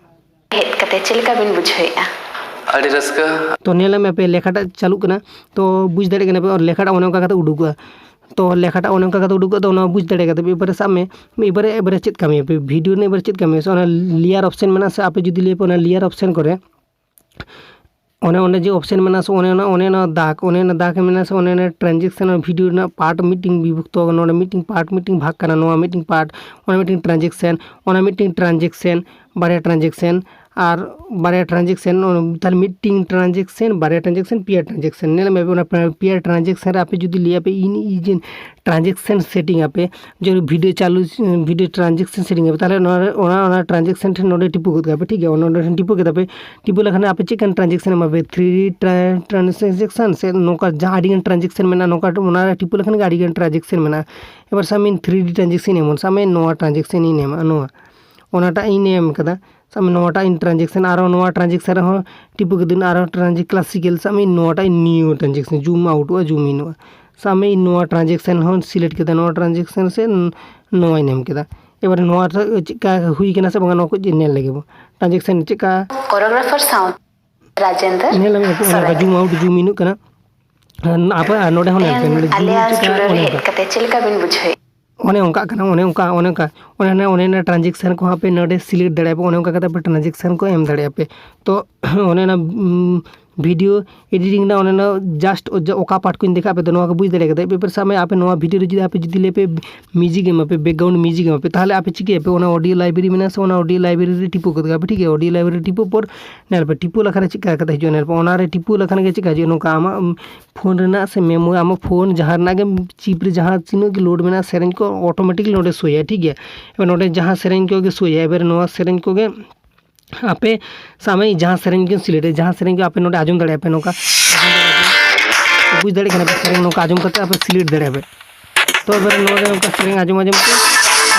ᱦᱮᱡ ᱠᱟᱛᱮ ᱪᱮᱫ ᱞᱮᱠᱟ ᱵᱤᱱ ᱵᱩᱡᱷᱟᱹᱣᱮᱫᱼᱟ? ᱟᱹᱰᱤ ᱨᱟᱹᱥᱠᱟᱹ᱾ ᱛᱚ ᱧᱮᱞ ᱢᱮ ᱯᱮ, ᱞᱮᱠᱷᱟᱴᱟᱜ ᱪᱟᱹᱞᱩᱜ ᱠᱟᱱᱟ᱾ ᱛᱚ ᱵᱩᱡᱽ ᱫᱟᱲᱮᱭᱟᱜ ᱠᱟᱱᱟ ᱯᱮ, ᱞᱮᱠᱷᱟᱴᱟᱜ ᱚᱱᱮ ᱚᱱᱠᱟ ᱠᱟᱛᱮ ᱩᱰᱩᱠᱚᱜᱼᱟ᱾ ᱛᱚ ᱞᱮᱠᱷᱟᱴᱟᱜ ᱚᱱᱮ ᱚᱱᱠᱟ ᱠᱟᱛᱮ ᱩᱰᱩᱠᱚᱜᱼᱟ᱾ ᱛᱚ ᱚᱱᱟ ᱵᱩᱡᱽ ᱫᱟᱲᱮ ᱠᱟᱛᱮ ᱮᱵᱟᱨᱮ ᱥᱟᱵ ᱢᱮ, ᱮᱵᱟᱨᱮ ᱮᱵᱟᱨᱮ ᱪᱮᱫ ᱠᱟᱹᱢᱤᱭᱟ ᱯᱮ, ᱵᱷᱤᱰᱤᱭᱳ ᱨᱮᱱᱟᱜ ᱮᱵᱟᱨᱮ ᱪᱮᱫ ᱠᱟᱹᱢᱤᱭᱟ? ᱥᱮ ᱚᱱᱟ ᱞᱮᱭᱟᱨ ᱚᱯᱥᱮᱱ ᱢᱮᱱᱟᱜᱼᱟ, ᱥᱮ ᱟᱯᱮ ᱡᱩᱫᱤ ᱞᱟᱹᱭ ᱯᱮ ᱚᱱᱟ ᱞᱮᱭᱟᱨ ᱚᱯᱥᱮᱱ ᱠᱚᱨᱮ ᱚᱱᱮ ᱚᱸᱰᱮ ᱡᱮ ᱚᱯᱥᱮᱱ ᱢᱮᱱᱟᱜᱼᱟ, ᱥᱮ ᱚᱱᱮ ᱚᱱᱟ, ᱚᱱᱮ ᱚᱱᱟ ᱫᱟᱜᱽ, ᱚᱱᱮ ᱚᱱᱟ ᱫᱟᱜᱽ ᱢᱮᱱᱟᱜᱼᱟ, ᱥᱮ ᱚᱱᱮ ᱚᱱᱟ ᱴᱨᱟᱱᱡᱮᱠᱥᱮᱱ, ᱚᱱᱟ ᱵᱷᱤᱰᱤᱭᱳ ᱨᱮᱱᱟᱜ ᱯᱟᱨᱴ ᱢᱤᱫᱴᱤᱝ ᱵᱤᱵᱷᱚᱠᱛᱚ ᱟᱠᱟᱱᱟ, ᱱᱚᱰᱮ ᱢᱤᱫᱴᱤᱝ ᱯᱟᱨᱴ ᱢᱤᱫᱴᱤᱝ ᱵᱷᱟᱜᱽ ᱠᱟᱱᱟ, ᱱᱚᱣᱟ ᱢᱤᱫᱴᱤᱝ ᱯᱟᱨᱴ, ᱚᱱᱟ ᱢᱤᱫᱴᱤᱝ ᱴᱨᱟᱱᱡᱮᱠᱥᱮᱱ, ᱚᱱᱟ ᱢᱤᱫᱴᱤᱝ ᱴᱨᱟᱱᱡᱮᱠᱥᱮᱱ, ᱵᱟᱨᱭᱟ ᱴᱨᱟᱱᱡᱮᱠᱥᱮᱱ, ᱟᱨ ᱵᱟᱨᱭᱟ ᱴᱨᱟᱱᱡᱮᱠᱥᱮᱱ, ᱛᱟᱦᱞᱮ ᱢᱤᱫᱴᱤᱝ ᱴᱨᱟᱱᱡᱮᱠᱥᱮᱱ, ᱵᱟᱨᱭᱟ ᱴᱨᱟᱱᱡᱮᱠᱥᱮᱱ, ᱯᱮᱭᱟ ᱴᱨᱟᱱᱡᱮᱠᱥᱮᱱ᱾ ᱧᱮᱞ ᱢᱮ, ᱚᱱᱟ ᱯᱮᱭᱟ ᱴᱨᱟᱱᱡᱮᱠᱥᱮᱱ ᱨᱮ ᱟᱯᱮ ᱡᱩᱫᱤ ᱞᱟᱹᱭᱟ ᱯᱮ ᱤᱧ ᱤᱡᱮᱱ ᱴᱨᱟᱱᱡᱮᱠᱥᱮᱱ ᱥᱮᱴᱤᱝ ᱟᱯᱮ, ᱡᱮ ᱵᱷᱤᱰᱤᱭᱳ ᱪᱟᱹᱞᱩ, ᱵᱷᱤᱰᱤᱭᱳ ᱴᱨᱟᱱᱡᱮᱠᱥᱮᱱ ᱥᱮᱴᱤᱝ ᱟᱯᱮ, ᱛᱟᱦᱞᱮ ᱱᱚᱣᱟ ᱨᱮ, ᱚᱱᱟ, ᱚᱱᱟ ᱴᱨᱟᱱᱡᱮᱠᱥᱮᱱ ᱴᱷᱮᱱ ᱱᱚᱰᱮ ᱴᱤᱯᱩ ᱜᱚᱫ ᱠᱟᱜᱼᱟ ᱯᱮ, ᱴᱷᱤᱠ ᱜᱮᱭᱟ? ᱚᱱᱟ ᱱᱚᱰᱮ ᱴᱷᱮᱱ ᱴᱤᱯᱩ ᱠᱮᱫᱟ ᱯᱮ, ᱴᱤᱯᱩ ᱞᱮᱠᱷᱟᱱ ᱟᱯᱮ ᱪᱮᱫ ᱠᱟᱱ ᱴᱨᱟᱱᱡᱮᱠᱥᱮᱱ ᱮᱢᱟ ᱯᱮ, ᱛᱷᱨᱤ ᱰᱤ ᱴᱨᱟᱱᱡᱮᱠᱥᱮᱱ ᱥᱮ ᱱᱚᱝᱠᱟ ᱡᱟᱦᱟᱸ ᱟᱹᱰᱤ ᱜᱟᱱ ᱴᱨᱟᱱᱡᱮᱠᱥᱮᱱ ᱢᱮᱱᱟᱜᱼᱟ, ᱱᱚᱝᱠᱟ ᱚᱱᱟ ᱨᱮ ᱴᱤᱯᱩ ᱞᱮᱠᱷᱟᱱ ᱜᱮ ᱟᱹᱰᱤ ᱜᱟᱱ ᱴᱨᱟᱱᱡᱮᱠᱥᱮᱱ ᱢᱮᱱᱟᱜᱼᱟ᱾ ᱮᱵᱟᱨ ᱥᱟᱵ ᱢᱮ ᱤᱧ ᱛᱷᱨᱤ ᱰᱤ ᱴᱨᱟᱱᱡᱮᱠᱥᱮᱱ ᱮᱢᱚᱱ, ᱥᱟᱵ ᱢᱮ ᱱᱚᱣᱟ ᱴᱨᱟᱱᱡᱮᱠᱥᱮᱱ ᱤᱧ ᱮᱢᱟ, ᱱᱚᱣᱟ, ᱚᱱᱟᱴᱟᱜ ᱤᱧ ᱮᱢ ᱠᱟᱫᱟ, ᱥᱟᱵ ᱢᱮ ᱱᱚᱣᱟᱴᱟᱜ ᱤᱧ ᱴᱨᱟᱱᱡᱮᱠᱥᱮᱱ, ᱟᱨᱚ ᱱᱚᱣᱟ ᱴᱨᱟᱱᱡᱮᱠᱥᱮᱱ ᱨᱮᱦᱚᱸ ᱴᱤᱯᱩ ᱠᱤᱫᱟᱹᱧ, ᱟᱨᱚ ᱴᱨᱟᱱᱡᱮ-, ᱠᱞᱟᱥᱤᱠᱮᱞ, ᱥᱟᱵ ᱢᱮ ᱱᱚᱣᱟᱴᱟᱜ ᱤᱧ ᱱᱤᱭᱩ ᱴᱨᱟᱱᱡᱮᱠᱥᱮᱱ, ᱡᱩᱢ ᱟᱣᱩᱴᱚᱜᱼᱟ, ᱡᱩᱢ ᱤᱱᱚᱜᱼᱟ᱾ ᱥᱟᱵ ᱢᱮ ᱤᱧ ᱱᱚᱣᱟ ᱴᱨᱟᱱᱡᱮᱠᱥᱮᱱ ᱦᱚᱸ ᱥᱤᱞᱮᱠᱴ ᱠᱮᱫᱟ, ᱱᱚᱣᱟ ᱴᱨᱟᱱᱡᱮᱠᱥᱮᱱ ᱥᱮ ᱱᱚᱣᱟᱧ ᱮᱢ ᱠᱮᱫᱟ᱾ ᱮᱵᱟᱨᱮ ᱱᱚᱣᱟ ᱨᱮ ᱪᱮᱫᱠᱟ ᱦᱩᱭ ᱠᱟᱱᱟ ᱥᱮ ᱵᱟᱝᱟ, ᱱᱚᱣᱟ ᱠᱚ ᱧᱮᱞ ᱞᱮᱜᱮ ᱵᱚ᱾ ᱴᱨᱟᱱᱡᱮᱠᱥᱮᱱ ᱪᱮᱫᱠᱟ? ᱠᱳᱨᱤᱭᱳᱜᱨᱟᱯᱷᱟᱨ ᱥᱟᱶ ᱨᱟᱡᱮᱱᱫᱨ ᱧᱮᱞ ᱞᱮᱢ, ᱚᱱᱟ ᱥᱚᱨᱮᱱ᱾ ᱡᱩᱢ ᱟᱣᱩᱴ, ᱡᱩᱢ ᱤᱱᱚᱜ ᱠᱟᱱᱟ᱾ ᱟᱯᱮ ᱟᱨ ᱱᱚᱰᱮ ᱦᱚᱸ ᱧᱮᱞ ᱯᱮ, ᱱᱚᱰᱮ ᱡᱩᱢ ᱟᱞᱮᱭᱟᱜ ᱪᱮᱫᱠᱟ, ᱥᱴᱩᱰᱤᱭᱳ ᱨᱮ ᱚᱱᱮ ᱦᱮᱡ ᱚᱱᱠᱟ᱾ ᱠᱟᱛᱮ ᱪᱮᱫ ᱞᱮᱠᱟ ᱵᱤᱱ ᱵᱩᱡᱷᱟᱹᱣᱮᱫ? ᱚᱱᱮ ᱚᱱᱠᱟᱜ ᱠᱟᱱᱟ, ᱚᱱᱮ ᱚᱱᱠᱟ, ᱚᱱᱮ ᱚᱱᱠᱟ, ᱚᱱᱮ ᱚᱱᱟ, ᱚᱱᱮ ᱚᱱᱟ ᱴᱨᱟᱱᱡᱮᱠᱥᱮᱱ ᱠᱚᱦᱚᱸ ᱟᱯᱮ ᱱᱚᱰᱮ ᱥᱤᱞᱮᱠᱴ ᱫᱟᱲᱮᱭᱟᱜᱼᱟ ᱯᱮ, ᱚᱱᱮ ᱚᱱᱠᱟ ᱠᱟᱛᱮ ᱟᱯᱮ ᱴᱨᱟᱱᱡᱮᱠᱥᱮᱱ ᱠᱚ ᱮᱢ ᱫᱟᱲᱮᱭᱟᱜᱼᱟ ᱯᱮ᱾ ᱛᱚ ᱚᱱᱮ ᱚᱱᱟ, ᱩᱢ, ᱵᱷᱤᱰᱤᱭᱳ ᱮᱰᱤᱴᱤᱝ ᱨᱮᱱᱟᱜ ᱚᱱᱮ ᱚᱱᱟ ᱡᱟᱥᱴ ᱚᱠᱟ ᱯᱟᱨᱴ ᱠᱚᱧ ᱫᱮᱠᱷᱟᱣ ᱟᱯᱮ ᱫᱚ, ᱱᱚᱣᱟ ᱠᱚ ᱵᱩᱡᱽ ᱫᱟᱲᱮ ᱠᱟᱫᱟ᱾ ᱮᱵᱟᱨ ᱥᱟᱵ ᱢᱮ ᱟᱯᱮ ᱱᱚᱣᱟ ᱵᱷᱤᱰᱤᱭᱳ ᱨᱮ ᱡᱩᱫᱤ ᱟᱯᱮ ᱡᱩᱫᱤ ᱞᱟᱹᱭ ᱯᱮ ᱢᱤᱭᱩᱡᱤᱠ ᱮᱢᱟ ᱯᱮ, ᱵᱮᱠᱜᱨᱟᱣᱩᱱᱰ ᱢᱤᱭᱩᱡᱤᱠ ᱮᱢᱟ ᱯᱮ, ᱛᱟᱦᱚᱞᱮ ᱟᱯᱮ ᱪᱤᱠᱟᱹᱭᱟᱯᱮ? ᱚᱱᱟ ᱚᱰᱤᱭᱳ ᱞᱟᱭᱵᱨᱮᱨᱤ ᱢᱮᱱᱟᱜᱼᱟ ᱥᱮ, ᱚᱱᱟ ᱚᱰᱤᱭᱳ ᱞᱟᱭᱵᱨᱮᱨᱤ ᱨᱮ ᱴᱤᱯᱟᱹ ᱜᱚᱫ ᱠᱟᱜᱼᱟ ᱯᱮ, ᱴᱷᱤᱠ ᱜᱮᱭᱟ? ᱚᱰᱤᱭᱳ ᱞᱟᱭᱵᱨᱮᱨᱤ ᱨᱮ ᱴᱤᱯᱟᱹ ᱯᱚᱨ ᱧᱮᱞ ᱯᱮ, ᱴᱤᱯᱟᱹ ᱞᱮᱠᱷᱟᱱ ᱪᱮᱫᱠᱟ ᱠᱟᱛᱮ ᱦᱤᱡᱩᱜᱼᱟ, ᱧᱮᱞ ᱯᱮ, ᱚᱱᱟ ᱨᱮ ᱴᱤᱯᱟᱹ ᱞᱮᱠᱷᱟᱱ ᱜᱮ ᱪᱮᱫᱠᱟ ᱦᱤᱡᱩᱜᱼᱟ? ᱱᱚᱝᱠᱟ ᱟᱢᱟᱜ, ᱩᱢ, ᱯᱷᱳᱱ ᱨᱮᱱᱟᱜ ᱥᱮ ᱢᱮᱢᱳ-, ᱟᱢᱟᱜ ᱯᱷᱳᱱ ᱡᱟᱦᱟᱸ ᱨᱮᱱᱟᱜ ᱜᱮ ᱪᱤᱯ ᱨᱮ ᱡᱟᱦᱟᱸ ᱛᱤᱱᱟᱹᱜ ᱜᱮ ᱞᱳᱰ ᱢᱮᱱᱟᱜᱼᱟ, ᱥᱮᱨᱮᱧ ᱠᱚ ᱚᱴᱳᱢᱮᱴᱤᱠᱞᱤ ᱱᱚᱰᱮ ᱥᱳᱭᱟ, ᱴᱷᱤᱠ ᱜᱮᱭᱟ? ᱮᱵᱟᱨ ᱱᱚᱰᱮ ᱡᱟᱦᱟᱸ ᱥᱮᱨᱮᱧ ᱠᱚᱜᱮ ᱥᱳᱭᱟ, ᱮᱵᱟᱨ ᱱᱚᱣᱟ ᱥᱮᱨᱮᱧ ᱠᱚᱜᱮ ᱟᱯᱮ ᱥᱟᱵ ᱢᱮ ᱡᱟᱦᱟᱸ ᱥᱮᱨᱮᱧ ᱜᱮᱢ select ᱮᱫ, ᱡᱟᱦᱟᱸ ᱥᱮᱨᱮᱧ ᱜᱮ ᱟᱯᱮ ᱱᱚᱰᱮ ᱟᱸᱡᱚᱢ ᱫᱟᱲᱮᱭᱟᱜᱼᱟ ᱯᱮ ᱱᱚᱝᱠᱟ, ᱵᱩᱡᱽ ᱫᱟᱲᱮᱭᱟᱜ ᱠᱟᱱᱟ ᱯᱮ, ᱥᱮᱨᱮᱧ ᱱᱚᱝᱠᱟ ᱟᱸᱡᱚᱢ ᱠᱟᱛᱮ ᱟᱯᱮ select ᱫᱟᱲᱮᱭᱟᱜᱼᱟ ᱯᱮ᱾ ᱛᱚ ᱮᱵᱟᱨᱮ ᱱᱚᱰᱮ ᱱᱚᱝᱠᱟ ᱥᱮᱨᱮᱧ ᱟᱸᱡᱚᱢ ᱟᱸᱡᱚᱢ ᱛᱮ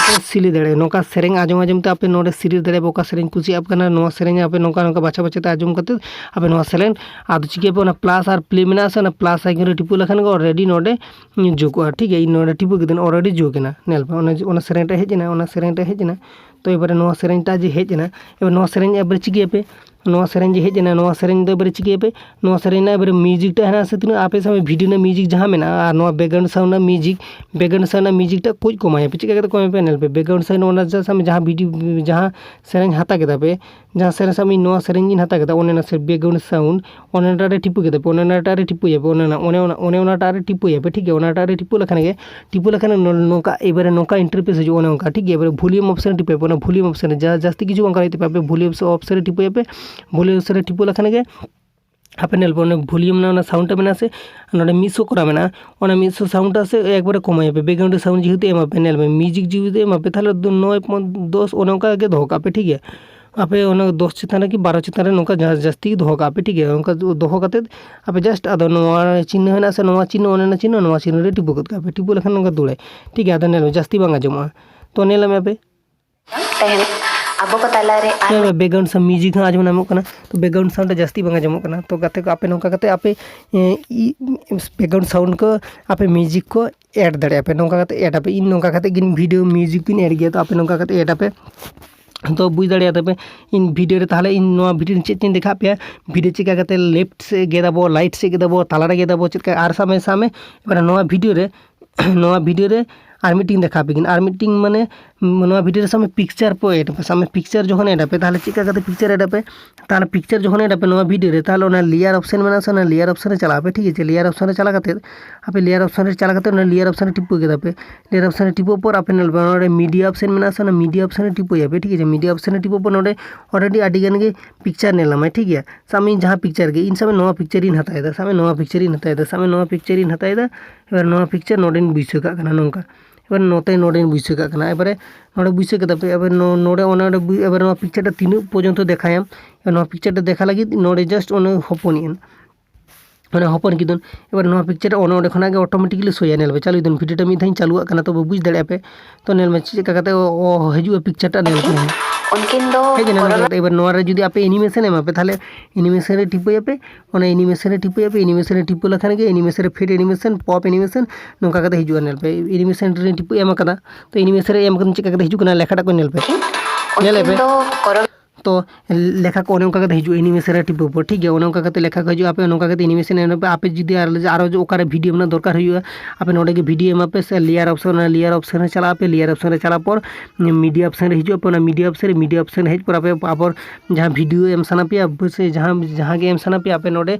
ᱟᱯᱮ select ᱫᱟᱲᱮᱭᱟᱜᱼᱟ, ᱱᱚᱝᱠᱟ ᱥᱮᱨᱮᱧ ᱟᱸᱡᱚᱢ ᱟᱸᱡᱚᱢ ᱛᱮ ᱟᱯᱮ ᱱᱚᱰᱮ select ᱫᱟᱲᱮᱭᱟᱜᱼᱟ ᱯᱮ, ᱚᱠᱟ ᱥᱮᱨᱮᱧ ᱠᱩᱥᱤᱭᱟᱜ ᱠᱟᱱᱟ ᱱᱚᱣᱟ ᱥᱮᱨᱮᱧ ᱟᱯᱮ ᱱᱚᱝᱠᱟ ᱱᱚᱝᱠᱟ ᱵᱟᱪᱷᱟ ᱵᱟᱪᱷᱟ ᱛᱮ ᱟᱸᱡᱚᱢ ᱠᱟᱛᱮ ᱟᱯᱮ ᱱᱚᱣᱟ select᱾ ᱟᱫᱚ ᱪᱤᱠᱟᱹᱭᱟᱯᱮ, ᱚᱱᱟ plus ᱟᱨ play ᱢᱮᱱᱟᱜᱼᱟ ᱥᱮ, ᱚᱱᱟ plus icon ᱨᱮ ᱴᱤᱯᱩ ᱞᱮᱠᱷᱟᱱ ᱜᱮ already ᱱᱚᱰᱮ ᱡᱩᱜᱚᱜᱼᱟ, ᱴᱷᱤᱠ ᱜᱮᱭᱟ᱾ ᱤᱧ ᱱᱚᱰᱮ ᱴᱤᱯᱩ ᱠᱮᱫᱟᱹᱧ, already ᱡᱩᱜ ᱮᱱᱟ, ᱧᱮᱞ ᱯᱮ ᱚᱱᱟ, ᱚᱱᱟ ᱥᱮᱨᱮᱧ ᱴᱟᱜ ᱦᱮᱡ ᱮᱱᱟ, ᱚᱱᱟ ᱥᱮᱨᱮᱧ ᱴᱟᱜ ᱦᱮᱡ ᱮᱱᱟ᱾ ᱛᱚ ᱮᱵᱟᱨᱮ ᱱᱚᱣᱟ ᱥᱮᱨᱮᱧ ᱴᱟᱜ ᱡᱮ ᱦᱮᱡ ᱮᱱᱟ, ᱮᱵᱟᱨ ᱱᱚᱣᱟ ᱥᱮᱨᱮᱧ ᱮᱵᱟᱨᱮ ᱪᱤᱠᱟᱹᱭᱟᱯᱮ, ᱱᱚᱣᱟ ᱥᱮᱨᱮᱧ ᱡᱮ ᱦᱮᱡ ᱮᱱᱟ, ᱱᱚᱣᱟ ᱥᱮᱨᱮᱧ ᱫᱚ ᱮᱵᱟᱨᱮ ᱪᱤᱠᱟᱹᱭᱟᱯᱮ, ᱱᱚᱣᱟ ᱥᱮᱨᱮᱧ ᱨᱮᱱᱟᱜ ᱮᱵᱟᱨᱮ music ᱴᱟᱜ ᱦᱮᱱᱟᱜᱼᱟ ᱥᱮ ᱛᱤᱱᱟᱹᱜ ᱟᱯᱮ ᱥᱟᱢᱟᱝ video ᱨᱮᱱᱟᱜ music ᱡᱟᱦᱟᱸ ᱢᱮᱱᱟᱜᱼᱟ, ᱟᱨ ᱱᱚᱣᱟ background sound ᱨᱮᱱᱟᱜ music, background sound ᱨᱮᱱᱟᱜ music ᱴᱟᱜ ᱠᱟᱹᱡ ᱠᱚᱢᱟᱭᱟᱯᱮ᱾ ᱪᱮᱫ ᱞᱮᱠᱟ ᱠᱟᱛᱮ ᱠᱚᱢᱟᱭᱟᱯᱮ? ᱧᱮᱞ ᱯᱮ, background sound ᱚᱱᱟ ᱡᱟᱦᱟᱸ ᱥᱟᱢᱟᱝ ᱡᱟᱦᱟᱸ video, ᱡᱟᱦᱟᱸ ᱥᱮᱨᱮᱧ ᱦᱟᱛᱟᱣ ᱠᱮᱫᱟ ᱯᱮ, ᱡᱟᱦᱟᱸ ᱥᱮᱨᱮᱧ ᱥᱟᱢᱟᱝ ᱱᱚᱣᱟ ᱥᱮᱨᱮᱧ ᱜᱤᱧ ᱦᱟᱛᱟᱣ ᱠᱮᱫᱟ, ᱚᱱᱮ ᱚᱱᱟ ᱥᱮ background sound, ᱚᱱᱮ ᱚᱱᱟᱴᱟᱜ ᱨᱮ ᱴᱤᱯᱩ ᱠᱮᱫᱟ ᱯᱮ, ᱚᱱᱮ ᱚᱱᱟᱴᱟᱜ ᱨᱮ ᱴᱤᱯᱩᱭᱟᱯᱮ, ᱚᱱᱮ ᱚᱱᱟ, ᱚᱱᱮ ᱚᱱᱟ, ᱚᱱᱮ ᱚᱱᱟᱴᱟᱜ ᱨᱮ ᱴᱤᱯᱩᱭᱟᱯᱮ, ᱴᱷᱤᱠ ᱜᱮᱭᱟ᱾ ᱚᱱᱟᱴᱟᱜ ᱨᱮ ᱴᱤᱯᱩ ᱞᱮᱠᱷᱟᱱ ᱜᱮ, ᱴᱤᱯᱩ ᱞᱮᱠᱷᱟᱱ ᱱᱚ-, ᱱᱚᱝᱠᱟ ᱮᱵᱟᱨᱮ ᱱᱚᱝᱠᱟ interface ᱦᱤᱡᱩᱜᱼᱟ, ᱚᱱᱮ ᱚᱱᱠᱟ, ᱴᱷᱤᱠ ᱜᱮᱭᱟ᱾ ᱮᱵᱟᱨᱮ volume option ᱨᱮ ᱴᱤᱯᱩᱭᱟᱯᱮ, ᱚᱱᱟ volume option ᱨᱮ ᱡᱟ-, ᱡᱟᱹᱥᱛᱤ ᱠᱤᱪᱷᱩ ᱵᱟᱝ ᱠᱟᱱᱟ, ᱴᱤᱯᱩᱭᱟᱯᱮ, volume option ᱨᱮ ᱴᱤᱯᱩᱭᱟᱯᱮ, volume option ᱨᱮ ᱴᱤᱯᱩ ᱞᱮᱠᱷᱟᱱ ᱜᱮ ᱟᱯᱮ ᱧᱮᱞ ᱯᱮ, ᱚᱱᱟ volume ᱨᱮᱱᱟᱜ ᱚᱱᱟ sound ᱴᱟ ᱢᱮᱱᱟᱜᱼᱟ ᱥᱮ, ᱱᱚᱰᱮ ᱢᱤᱫᱥᱚ ᱠᱚᱨᱟ ᱢᱮᱱᱟᱜᱼᱟ, ᱚᱱᱟ ᱢᱤᱫᱥᱚ sound ᱴᱟ ᱥᱮ ᱮᱠᱵᱟᱨᱮ ᱠᱚᱢᱟᱭᱟᱯᱮ, background sound ᱡᱮᱦᱮᱛᱩ ᱮᱢᱟᱯᱮ, ᱧᱮᱞ ᱯᱮ, music ᱡᱩᱫᱤ ᱮᱢᱟᱯᱮ, ᱛᱟᱦᱚᱞᱮ ᱫᱚ ᱱᱚᱭ ᱯᱚᱱ-, ᱫᱚᱥ ᱚᱱᱮ ᱚᱱᱠᱟ ᱜᱮ ᱫᱚᱦᱚ ᱠᱟᱜ ᱯᱮ, ᱴᱷᱤᱠ ᱜᱮᱭᱟ᱾ ᱟᱯᱮ ᱚᱱᱟ ᱫᱚᱥ ᱪᱮᱛᱟᱱ ᱨᱮ ᱠᱤ ᱵᱟᱨᱚ ᱪᱮᱛᱟᱱ ᱨᱮ ᱱᱚᱝᱠᱟ ᱡᱟ-, ᱡᱟᱹᱥᱛᱤ ᱜᱮ ᱫᱚᱦᱚ ᱠᱟᱜ ᱯᱮ, ᱴᱷᱤᱠ ᱜᱮᱭᱟ᱾ ᱚᱱᱠᱟ ᱫᱚ-, ᱫᱚᱦᱚ ᱠᱟᱛᱮᱫ ᱟᱯᱮ just ᱟᱫᱚ ᱱᱚᱣᱟ ᱪᱤᱱᱦᱟᱹ ᱦᱮᱱᱟᱜᱼᱟ ᱥᱮ, ᱱᱚᱣᱟ ᱪᱤᱱᱦᱟᱹ, ᱚᱱᱮ ᱚᱱᱟ ᱪᱤᱱᱦᱟᱹ, ᱱᱚᱣᱟ ᱪᱤᱱᱦᱟᱹ ᱨᱮ ᱴᱤᱯᱩ ᱜᱚᱫ ᱠᱟᱜ ᱯᱮ᱾ ᱴᱤᱯᱩ ᱞᱮᱠᱷᱟᱱ ᱱᱚᱝᱠᱟ ᱫᱩᱲᱟᱹᱭ, ᱴᱷᱤᱠ ᱜᱮᱭᱟ᱾ ᱟᱫᱚ ᱧᱮᱞ ᱢᱮ, ᱡᱟᱹᱥᱛᱤ ᱵᱟᱝ ᱟᱸᱡᱚᱢᱚᱜᱼᱟ᱾ ᱛᱚ ᱧᱮᱞ ᱢᱮ ᱯᱮ᱾ ᱛᱟᱦᱮᱱ᱾ ᱟᱵᱚ ᱠᱚ ᱛᱟᱞᱟᱨᱮ ᱟᱨ ᱧᱮᱞ ᱢᱮ, background sound music ᱦᱚᱸ ᱟᱸᱡᱚᱢ ᱧᱟᱢᱚᱜ ᱠᱟᱱᱟ᱾ ᱛᱚ background sound ᱡᱟᱹᱥᱛᱤ ᱵᱟᱝ ᱟᱸᱡᱚᱢᱚᱜ ᱠᱟᱱᱟ᱾ ᱛᱚ ᱜᱟᱛᱮ ᱠᱚ, ᱟᱯᱮ ᱱᱚᱝᱠᱟ ᱠᱟᱛᱮ ᱟᱯᱮ, ᱮ, ᱤ-, background sound ᱠᱚ ᱟᱯᱮ music ᱠᱚ add ᱫᱟᱲᱮᱭᱟᱜᱼᱟ ᱯᱮ᱾ ᱱᱚᱝᱠᱟ ᱠᱟᱛᱮ add ᱟᱯᱮ᱾ ᱤᱧ ᱱᱚᱝᱠᱟ ᱠᱟᱛᱮ ᱜᱤᱧ video music ᱠᱚᱧ add ᱜᱮᱭᱟ᱾ ᱛᱚ ᱟᱯᱮ ᱱᱚᱝᱠᱟ ᱠᱟᱛᱮ add ᱟᱯᱮ᱾ ᱛᱚ ᱵᱩᱡᱽ ᱫᱟᱲᱮᱭᱟᱜ ᱛᱟᱯᱮ ᱤᱧ video ᱨᱮ᱾ ᱛᱟᱦᱚᱞᱮ ᱤᱧ ᱱᱚᱣᱟ video ᱨᱮ ᱪᱮᱫ ᱪᱚᱧ ᱫᱮᱠᱷᱟᱣ ᱯᱮᱭᱟ, video ᱪᱮᱫ ᱞᱮᱠᱟ ᱠᱟᱛᱮ left ᱥᱮᱫ ᱜᱮᱫ ᱟᱵᱚ, right ᱥᱮᱫ ᱜᱮᱫ ᱟᱵᱚ, ᱛᱟᱞᱟᱨᱮ ᱜᱮᱫ ᱟᱵᱚ, ᱪᱮᱫ ᱞᱮᱠᱟ᱾ ᱟᱨ ᱥᱟᱵ ᱢᱮ, ᱥᱟᱵ ᱢᱮ ᱮᱵᱟᱨᱮ ᱱᱚᱣᱟ video ᱨᱮ ᱱᱚᱣᱟ video ᱨᱮ ᱟᱨ ᱢᱤᱫᱴᱤᱧ ᱫᱮᱠᱷᱟᱣ ᱟᱯᱮ ᱠᱟᱱᱟ, ᱟᱨ ᱢᱤᱫᱴᱤᱧ ᱢᱟᱱᱮ ᱱᱚᱣᱟ video ᱨᱮ ᱥᱟᱵ ᱢᱮ picture ᱯᱮ add ᱟᱯᱮ, ᱥᱟᱵ ᱢᱮ picture ᱡᱚᱠᱷᱚᱱ add ᱟᱯᱮ, ᱛᱟᱦᱚᱞᱮ ᱪᱮᱫ ᱞᱮᱠᱟ ᱠᱟᱛᱮ picture add ᱟᱯᱮ? ᱛᱟᱦᱚᱞᱮ picture ᱡᱚᱠᱷᱚᱱ add ᱟᱯᱮ ᱱᱚᱣᱟ video ᱨᱮ, ᱛᱟᱦᱚᱞᱮ ᱚᱱᱟ layer option ᱢᱮᱱᱟᱜᱼᱟ ᱥᱮ, ᱚᱱᱟ layer option ᱨᱮ ᱪᱟᱞᱟᱜ ᱟᱯᱮ, ᱴᱷᱤᱠ ᱟᱪᱷᱮ? Layer option ᱨᱮ ᱪᱟᱞᱟᱣ ᱠᱟᱛᱮ ᱟᱯᱮ layer option ᱨᱮ ᱪᱟᱞᱟᱣ ᱠᱟᱛᱮ ᱚᱱᱟ layer option ᱨᱮ ᱴᱤᱯᱟᱹ ᱠᱮᱫᱟ ᱯᱮ᱾ Layer option ᱨᱮ ᱴᱤᱯᱟᱹ ᱯᱚᱨ ᱟᱯᱮ ᱧᱮᱞ ᱯᱮ ᱱᱚᱰᱮ media option ᱢᱮᱱᱟᱜᱼᱟ ᱥᱮ, ᱚᱱᱟ media option ᱨᱮ ᱴᱤᱯᱟᱹᱭᱟᱯᱮ, ᱴᱷᱤᱠ ᱟᱪᱷᱮ? Media option ᱨᱮ ᱴᱤᱯᱟᱹ ᱯᱚᱨ ᱱᱚᱰᱮ already ᱟᱹᱰᱤ ᱜᱟᱱ ᱜᱮ picture ᱧᱮᱞ ᱧᱟᱢᱟᱭ, ᱴᱷᱤᱠ ᱜᱮᱭᱟ? ᱥᱟᱵ ᱢᱮ ᱤᱧ ᱡᱟᱦᱟᱸ picture ᱜᱮ, ᱤᱧ ᱥᱟᱵ ᱢᱮ ᱱᱚᱣᱟ picture ᱤᱧ ᱦᱟᱛᱟᱣ ᱮᱫᱟ, ᱥᱟᱵ ᱢᱮ ᱱᱚᱣᱟ picture ᱤᱧ ᱦᱟᱛᱟᱣ ᱮᱫᱟ, ᱥᱟᱵ ᱢᱮ ᱱᱚᱣᱟ picture ᱤᱧ ᱦᱟᱛᱟᱣ ᱮᱫᱟ, ᱮᱵᱟᱨ ᱱᱚᱣᱟ picture ᱱᱚᱰᱮᱧ ᱵᱟᱹᱭᱥᱟᱹᱣ ᱠᱟᱜ ᱠᱟᱱᱟ ᱱᱚᱝᱠᱟ᱾ ᱮᱵᱟᱨ ᱱᱚᱛᱮ ᱱᱚᱰᱮᱧ ᱵᱩᱡᱷᱟᱹᱣ ᱠᱟᱜ ᱠᱟᱱᱟ᱾ ᱮᱵᱟᱨᱮ ᱱᱚᱰᱮ ᱵᱩᱡᱷᱟᱹᱣ ᱠᱮᱫᱟ ᱯᱮ, ᱮᱵᱟᱨ ᱱᱚ- ᱱᱚᱰᱮ ᱚᱱᱟ ᱚᱸᱰᱮ ᱵᱩ- ᱮᱵᱟᱨ ᱱᱚᱣᱟ ᱯᱤᱠᱪᱟᱨ ᱴᱟ ᱛᱤᱱᱟᱹᱜ ᱯᱚᱨᱡᱚᱱᱛᱚ ᱫᱮᱠᱷᱟᱭᱟᱢ, ᱮᱵᱟᱨ ᱱᱚᱣᱟ ᱯᱤᱠᱪᱟᱨ ᱴᱟ ᱫᱮᱠᱷᱟ ᱞᱟᱹᱜᱤᱫ ᱱᱚᱰᱮ ᱡᱟᱥᱴ ᱚᱱᱮ ᱦᱚᱯᱚᱱ ᱮᱱ, ᱚᱱᱮ ᱦᱚᱯᱚᱱ ᱠᱮᱫᱚᱱ᱾ ᱮᱵᱟᱨ ᱱᱚᱣᱟ ᱯᱤᱠᱪᱟᱨ ᱴᱟ ᱚᱱᱮ ᱚᱸᱰᱮ ᱠᱷᱚᱱᱟᱜ ᱜᱮ ᱚᱴᱳᱢᱮᱴᱤᱠᱞᱤ ᱥᱳᱭᱟ᱾ ᱧᱮᱞ ᱯᱮ, ᱪᱟᱹᱞᱩᱭ ᱫᱚᱱ, ᱵᱷᱤᱰᱤᱭᱳ ᱴᱟ ᱢᱤᱫ ᱫᱷᱟᱣ ᱤᱧ ᱪᱟᱹᱞᱩᱣᱟᱜ ᱠᱟᱱᱟ, ᱛᱚᱵᱮ ᱵᱩᱡᱽ ᱫᱟᱲᱮᱭᱟᱜᱼᱟ ᱯᱮ᱾ ᱛᱚ ᱧᱮᱞ ᱢᱮ ᱪᱮᱫ ᱞᱮᱠᱟ ᱠᱟᱛᱮ ᱚ- ᱚ ᱦᱤᱡᱩᱜᱼᱟ ᱯᱤᱠᱪᱟᱨ ᱴᱟ, ᱧᱮᱞ ᱯᱮ᱾ ᱩᱱᱠᱤᱱ ᱫᱚ ᱴᱷᱤᱠ ᱜᱮᱭᱟ, ᱱᱚᱝᱠᱟ ᱠᱟᱛᱮ ᱮᱵᱟᱨ ᱱᱚᱣᱟ ᱨᱮ ᱡᱩᱫᱤ ᱟᱯᱮ ᱮᱱᱤᱢᱮᱥᱚᱱ ᱮᱢᱟ ᱯᱮ, ᱛᱟᱦᱚᱞᱮ ᱮᱱᱤᱢᱮᱥᱚᱱ ᱨᱮ ᱴᱤᱯᱟᱹᱭᱟᱯᱮ, ᱚᱱᱟ ᱮᱱᱤᱢᱮᱥᱚᱱ ᱨᱮ ᱴᱤᱯᱟᱹᱭᱟᱯᱮ, ᱮᱱᱤᱢᱮᱥᱚᱱ ᱨᱮ ᱴᱤᱯᱟᱹ ᱞᱮᱠᱷᱟᱱ ᱜᱮ ᱮᱱᱤᱢᱮᱥᱚᱱ ᱨᱮ ᱯᱷᱮᱰ ᱮᱱᱤᱢᱮᱥᱚᱱ, ᱯᱚᱯ ᱮᱱᱤᱢᱮᱥᱚᱱ ᱱᱚᱝᱠᱟ ᱠᱟᱛᱮ ᱦᱤᱡᱩᱜᱼᱟ᱾ ᱧᱮᱞ ᱯᱮ, ᱮᱱᱤᱢᱮᱥᱚᱱ ᱨᱮ ᱴᱤᱯᱟᱹ ᱮᱢ ᱟᱠᱟᱫᱟ, ᱛᱚ ᱮᱱᱤᱢᱮᱥᱚᱱ ᱨᱮ ᱮᱢ ᱟᱠᱟᱫᱟ, ᱪᱮᱫ ᱞᱮᱠᱟ ᱠᱟᱛᱮ ᱦᱤᱡᱩᱜ ᱠᱟᱱᱟ ᱞᱮᱠᱷᱟᱴᱟᱜ ᱠᱚ ᱧᱮᱞ ᱯᱮ, ᱧᱮᱞ ᱯᱮ᱾ ᱛᱚ ᱞᱮᱠᱷᱟ ᱠᱚ ᱚᱱᱮ ᱚᱱᱠᱟ ᱠᱟᱛᱮ ᱦᱤᱡᱩᱜᱼᱟ, ᱮᱱᱤᱢᱮᱥᱚᱱ ᱨᱮ ᱴᱤᱯᱟᱹ ᱯᱚᱨ, ᱴᱷᱤᱠ ᱜᱮᱭᱟ, ᱚᱱᱮ ᱚᱱᱠᱟ ᱠᱟᱛᱮ ᱞᱮᱠᱷᱟ ᱠᱚ ᱦᱤᱡᱩᱜᱼᱟ᱾ ᱟᱯᱮ ᱚᱱᱮ ᱚᱱᱠᱟ ᱠᱟᱛᱮ ᱮᱱᱤᱢᱮᱥᱚᱱ ᱮᱢ ᱯᱮ᱾ ᱟᱯᱮ ᱡᱩᱫᱤ ᱟᱨ ᱟᱨᱚ ᱚᱠᱟᱨᱮ ᱵᱷᱤᱰᱤᱭᱳ ᱨᱮᱱᱟᱜ ᱫᱚᱨᱠᱟᱨ ᱦᱩᱭᱩᱜᱼᱟ, ᱟᱯᱮ ᱱᱚᱰᱮ ᱜᱮ ᱵᱷᱤᱰᱤᱭᱳ ᱮᱢᱟ ᱯᱮ, ᱥᱮ ᱞᱮᱭᱟᱨ ᱚᱯᱥᱚᱱ, ᱚᱱᱟ ᱞᱮᱭᱟᱨ ᱚᱯᱥᱚᱱ ᱨᱮ ᱪᱟᱞᱟᱜ ᱟᱯᱮ, ᱞᱮᱭᱟᱨ ᱚᱯᱥᱚᱱ ᱨᱮ ᱪᱟᱞᱟᱜ ᱯᱚᱨ ᱢᱤᱰᱤᱭᱟ ᱚᱯᱥᱚᱱ ᱨᱮ ᱦᱤᱡᱩᱜ ᱟᱯᱮ, ᱚᱱᱟ ᱢᱤᱰᱤᱭᱟ ᱚᱯᱥᱚᱱ ᱨᱮ, ᱢᱤᱰᱤᱭᱟ ᱚᱯᱥᱚᱱ ᱨᱮ ᱦᱮᱡ ᱯᱚᱨ ᱟᱯᱮ ᱟᱵᱚᱨ ᱡᱟᱦᱟᱸ ᱵᱷᱤᱰᱤᱭᱳ ᱮᱢ ᱥᱟᱱᱟ ᱯᱮᱭᱟ, ᱥᱮ ᱡᱟᱦᱟᱸ, ᱡᱟᱦᱟᱸ ᱜᱮ ᱮᱢ ᱥᱟᱱᱟ ᱯᱮᱭᱟ, ᱟᱯᱮ ᱱᱚᱰᱮ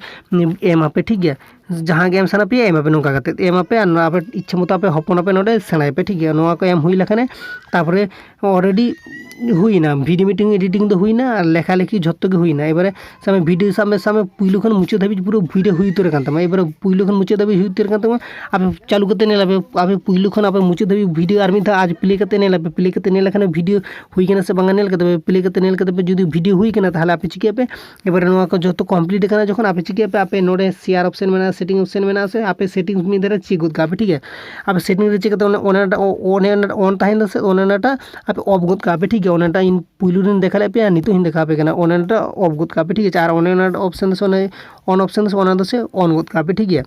ᱮᱢ ᱟᱯᱮ, ᱴᱷᱤᱠ ᱜᱮᱭᱟ᱾ ᱡᱟᱦᱟᱸ ᱜᱮ ᱮᱢ ᱥᱟᱱᱟ ᱯᱮᱭᱟ, ᱮᱢ ᱟᱯᱮ, ᱱᱚᱝᱠᱟ ᱠᱟᱛᱮ ᱮᱢ ᱟᱯᱮ, ᱟᱨ ᱱᱚᱣᱟ ᱟᱯᱮ ᱤᱪᱪᱷᱟᱹ ᱢᱚᱛᱚ ᱟᱯᱮ ᱦᱚᱯᱚᱱ ᱟᱯᱮ, ᱱᱚᱰᱮ ᱥᱮᱬᱟᱭ ᱯᱮ, ᱴᱷᱤᱠ ᱜᱮᱭᱟ᱾ ᱱᱚᱣᱟ ᱠᱚ ᱮᱢ ᱦᱩᱭ ᱞᱮᱠᱷᱟᱱ ᱛᱟᱨᱯᱚᱨᱮ ᱚᱞᱨᱮᱰᱤ ᱦᱩᱭᱱᱟ, ᱵᱷᱤᱰᱤᱭᱳ ᱢᱤᱫᱴᱮᱱ ᱮᱰᱤᱴᱤᱝ ᱫᱚ ᱦᱩᱭᱱᱟ, ᱟᱨ ᱞᱮᱠᱷᱟ ᱞᱮᱠᱷᱤ ᱡᱷᱚᱛᱚ ᱜᱮ ᱦᱩᱭᱱᱟ᱾ ᱮᱵᱟᱨᱮ ᱥᱟᱵ ᱢᱮ ᱵᱷᱤᱰᱤᱭᱳ, ᱥᱟᱵ ᱢᱮ, ᱥᱟᱵ ᱢᱮ ᱯᱩᱭᱞᱩ ᱠᱷᱚᱱ ᱢᱩᱪᱟᱹᱫ ᱫᱷᱟᱹᱵᱤᱡ ᱯᱩᱨᱟᱹ ᱵᱷᱤᱰᱤᱭᱳ ᱦᱩᱭ ᱩᱛᱟᱹᱨ ᱟᱠᱟᱱ ᱛᱟᱢᱟ, ᱮᱵᱟᱨᱮ ᱯᱩᱭᱞᱩ ᱠᱷᱚᱱ ᱢᱩᱪᱟᱹᱫ ᱫᱷᱟᱹᱵᱤᱡ ᱦᱩᱭ ᱩᱛᱟᱹᱨ ᱟᱠᱟᱱ ᱛᱟᱢᱟ, ᱟᱯᱮ ᱪᱟᱹᱞᱩ ᱠᱟᱛᱮ ᱧᱮᱞ ᱟᱯᱮ, ᱟᱯᱮ ᱯᱩᱭᱞᱩ ᱠᱷᱚᱱ ᱟᱯᱮ ᱢᱩᱪᱟᱹᱫ ᱫᱷᱟᱹᱵᱤᱡ ᱵᱷᱤᱰᱤᱭᱳ ᱟᱨ ᱢᱤᱫ ᱫᱷᱟᱣ ᱟᱡ ᱯᱞᱮ ᱠᱟᱛᱮ ᱧᱮᱞ ᱟᱯᱮ, ᱯᱞᱮ ᱠᱟᱛᱮ ᱧᱮᱞ ᱞᱮᱠᱷᱟᱱ ᱵᱷᱤᱰᱤᱭᱳ ᱦᱩᱭ ᱠᱟᱱᱟ ᱥᱮ ᱵᱟᱝᱟ ᱧᱮᱞ ᱠᱟᱛᱮ ᱯᱮ, ᱯᱞᱮ ᱠᱟᱛᱮ ᱧᱮᱞ ᱠᱟᱛᱮ ᱯᱮ ᱡᱩᱫᱤ ᱵᱷᱤᱰᱤᱭᱳ ᱦᱩᱭ ᱠᱟᱱᱟ, ᱛᱟᱦᱚᱞᱮ ᱟᱯᱮ ᱪᱤᱠᱟᱹᱭᱟᱯᱮ? ᱮᱵᱟᱨᱮ ᱱᱚᱣᱟ ᱠᱚ ᱡᱚᱛᱚ ᱠᱚᱢᱯᱞᱤᱴ ᱟᱠᱟᱱᱟ ᱡᱚᱠᱷᱚᱱ, ᱟᱯᱮ ᱪᱤᱠᱟᱹᱭᱟᱯᱮ? ᱟᱯᱮ ᱱᱚᱰᱮ ᱥᱮᱭᱟᱨ ᱚᱯᱥᱮᱱ ᱢᱮᱱᱟᱜᱼᱟ, ᱥᱮᱴᱤᱝ ᱚᱯᱥᱮᱱ ᱢᱮᱱᱟᱜᱼᱟ, ᱥᱮ ᱟᱯᱮ ᱥᱮᱴᱤᱝ ᱢᱤᱫ ᱫᱷᱟᱨᱮ ᱪᱮᱠ ᱜᱚᱫ ᱠᱟᱜᱼᱟ ᱯᱮ, ᱴᱷᱤᱠ ᱜᱮᱭᱟ? ᱟᱯᱮ ᱥᱮᱴᱤᱝ ᱨᱮ ᱪᱮᱠ ᱠᱟᱛᱮ ᱚᱱᱮ, ᱚᱱᱮ ᱚᱱᱟᱴᱟᱜ ᱚᱱ ᱛᱟᱦᱮᱱᱟ ᱥᱮ, ᱚᱱᱮ ᱚᱱᱟᱴᱟᱜ ᱟᱯᱮ ᱚᱯᱷ ᱜᱚᱫ ᱠᱟᱜᱼᱟ ᱯᱮ, ᱴᱷᱤᱠ ᱜᱮᱭᱟ? ᱚᱱᱮ ᱚᱱᱟᱴᱟᱜ ᱤᱧ ᱯᱩᱭᱞᱩ ᱨᱤᱧ ᱫᱮᱠᱷᱟ ᱞᱮᱫ ᱯᱮᱭᱟ, ᱱᱤᱛᱚᱜ ᱦᱚᱸᱧ ᱫᱮᱠᱷᱟᱣ ᱟᱯᱮ ᱠᱟᱱᱟ, ᱚᱱᱮ ᱚᱱᱟᱴᱟᱜ ᱚᱯᱷ ᱜᱚᱫ ᱠᱟᱜᱼᱟ ᱯᱮ, ᱴᱷᱤᱠ ᱟᱪᱷᱮ? ᱟᱨ ᱚᱱᱮ ᱚᱱᱟᱴᱟᱜ ᱚᱯᱥᱮᱱ ᱥᱮ ᱚᱱᱮ ᱚᱱ ᱚᱯᱥᱮᱱ ᱥᱮ ᱚᱱᱟ ᱫᱚ ᱥᱮ ᱚᱱ ᱜᱚᱫ ᱠᱟᱜᱼᱟ ᱯᱮ, ᱴᱷᱤᱠ ᱜᱮᱭᱟ?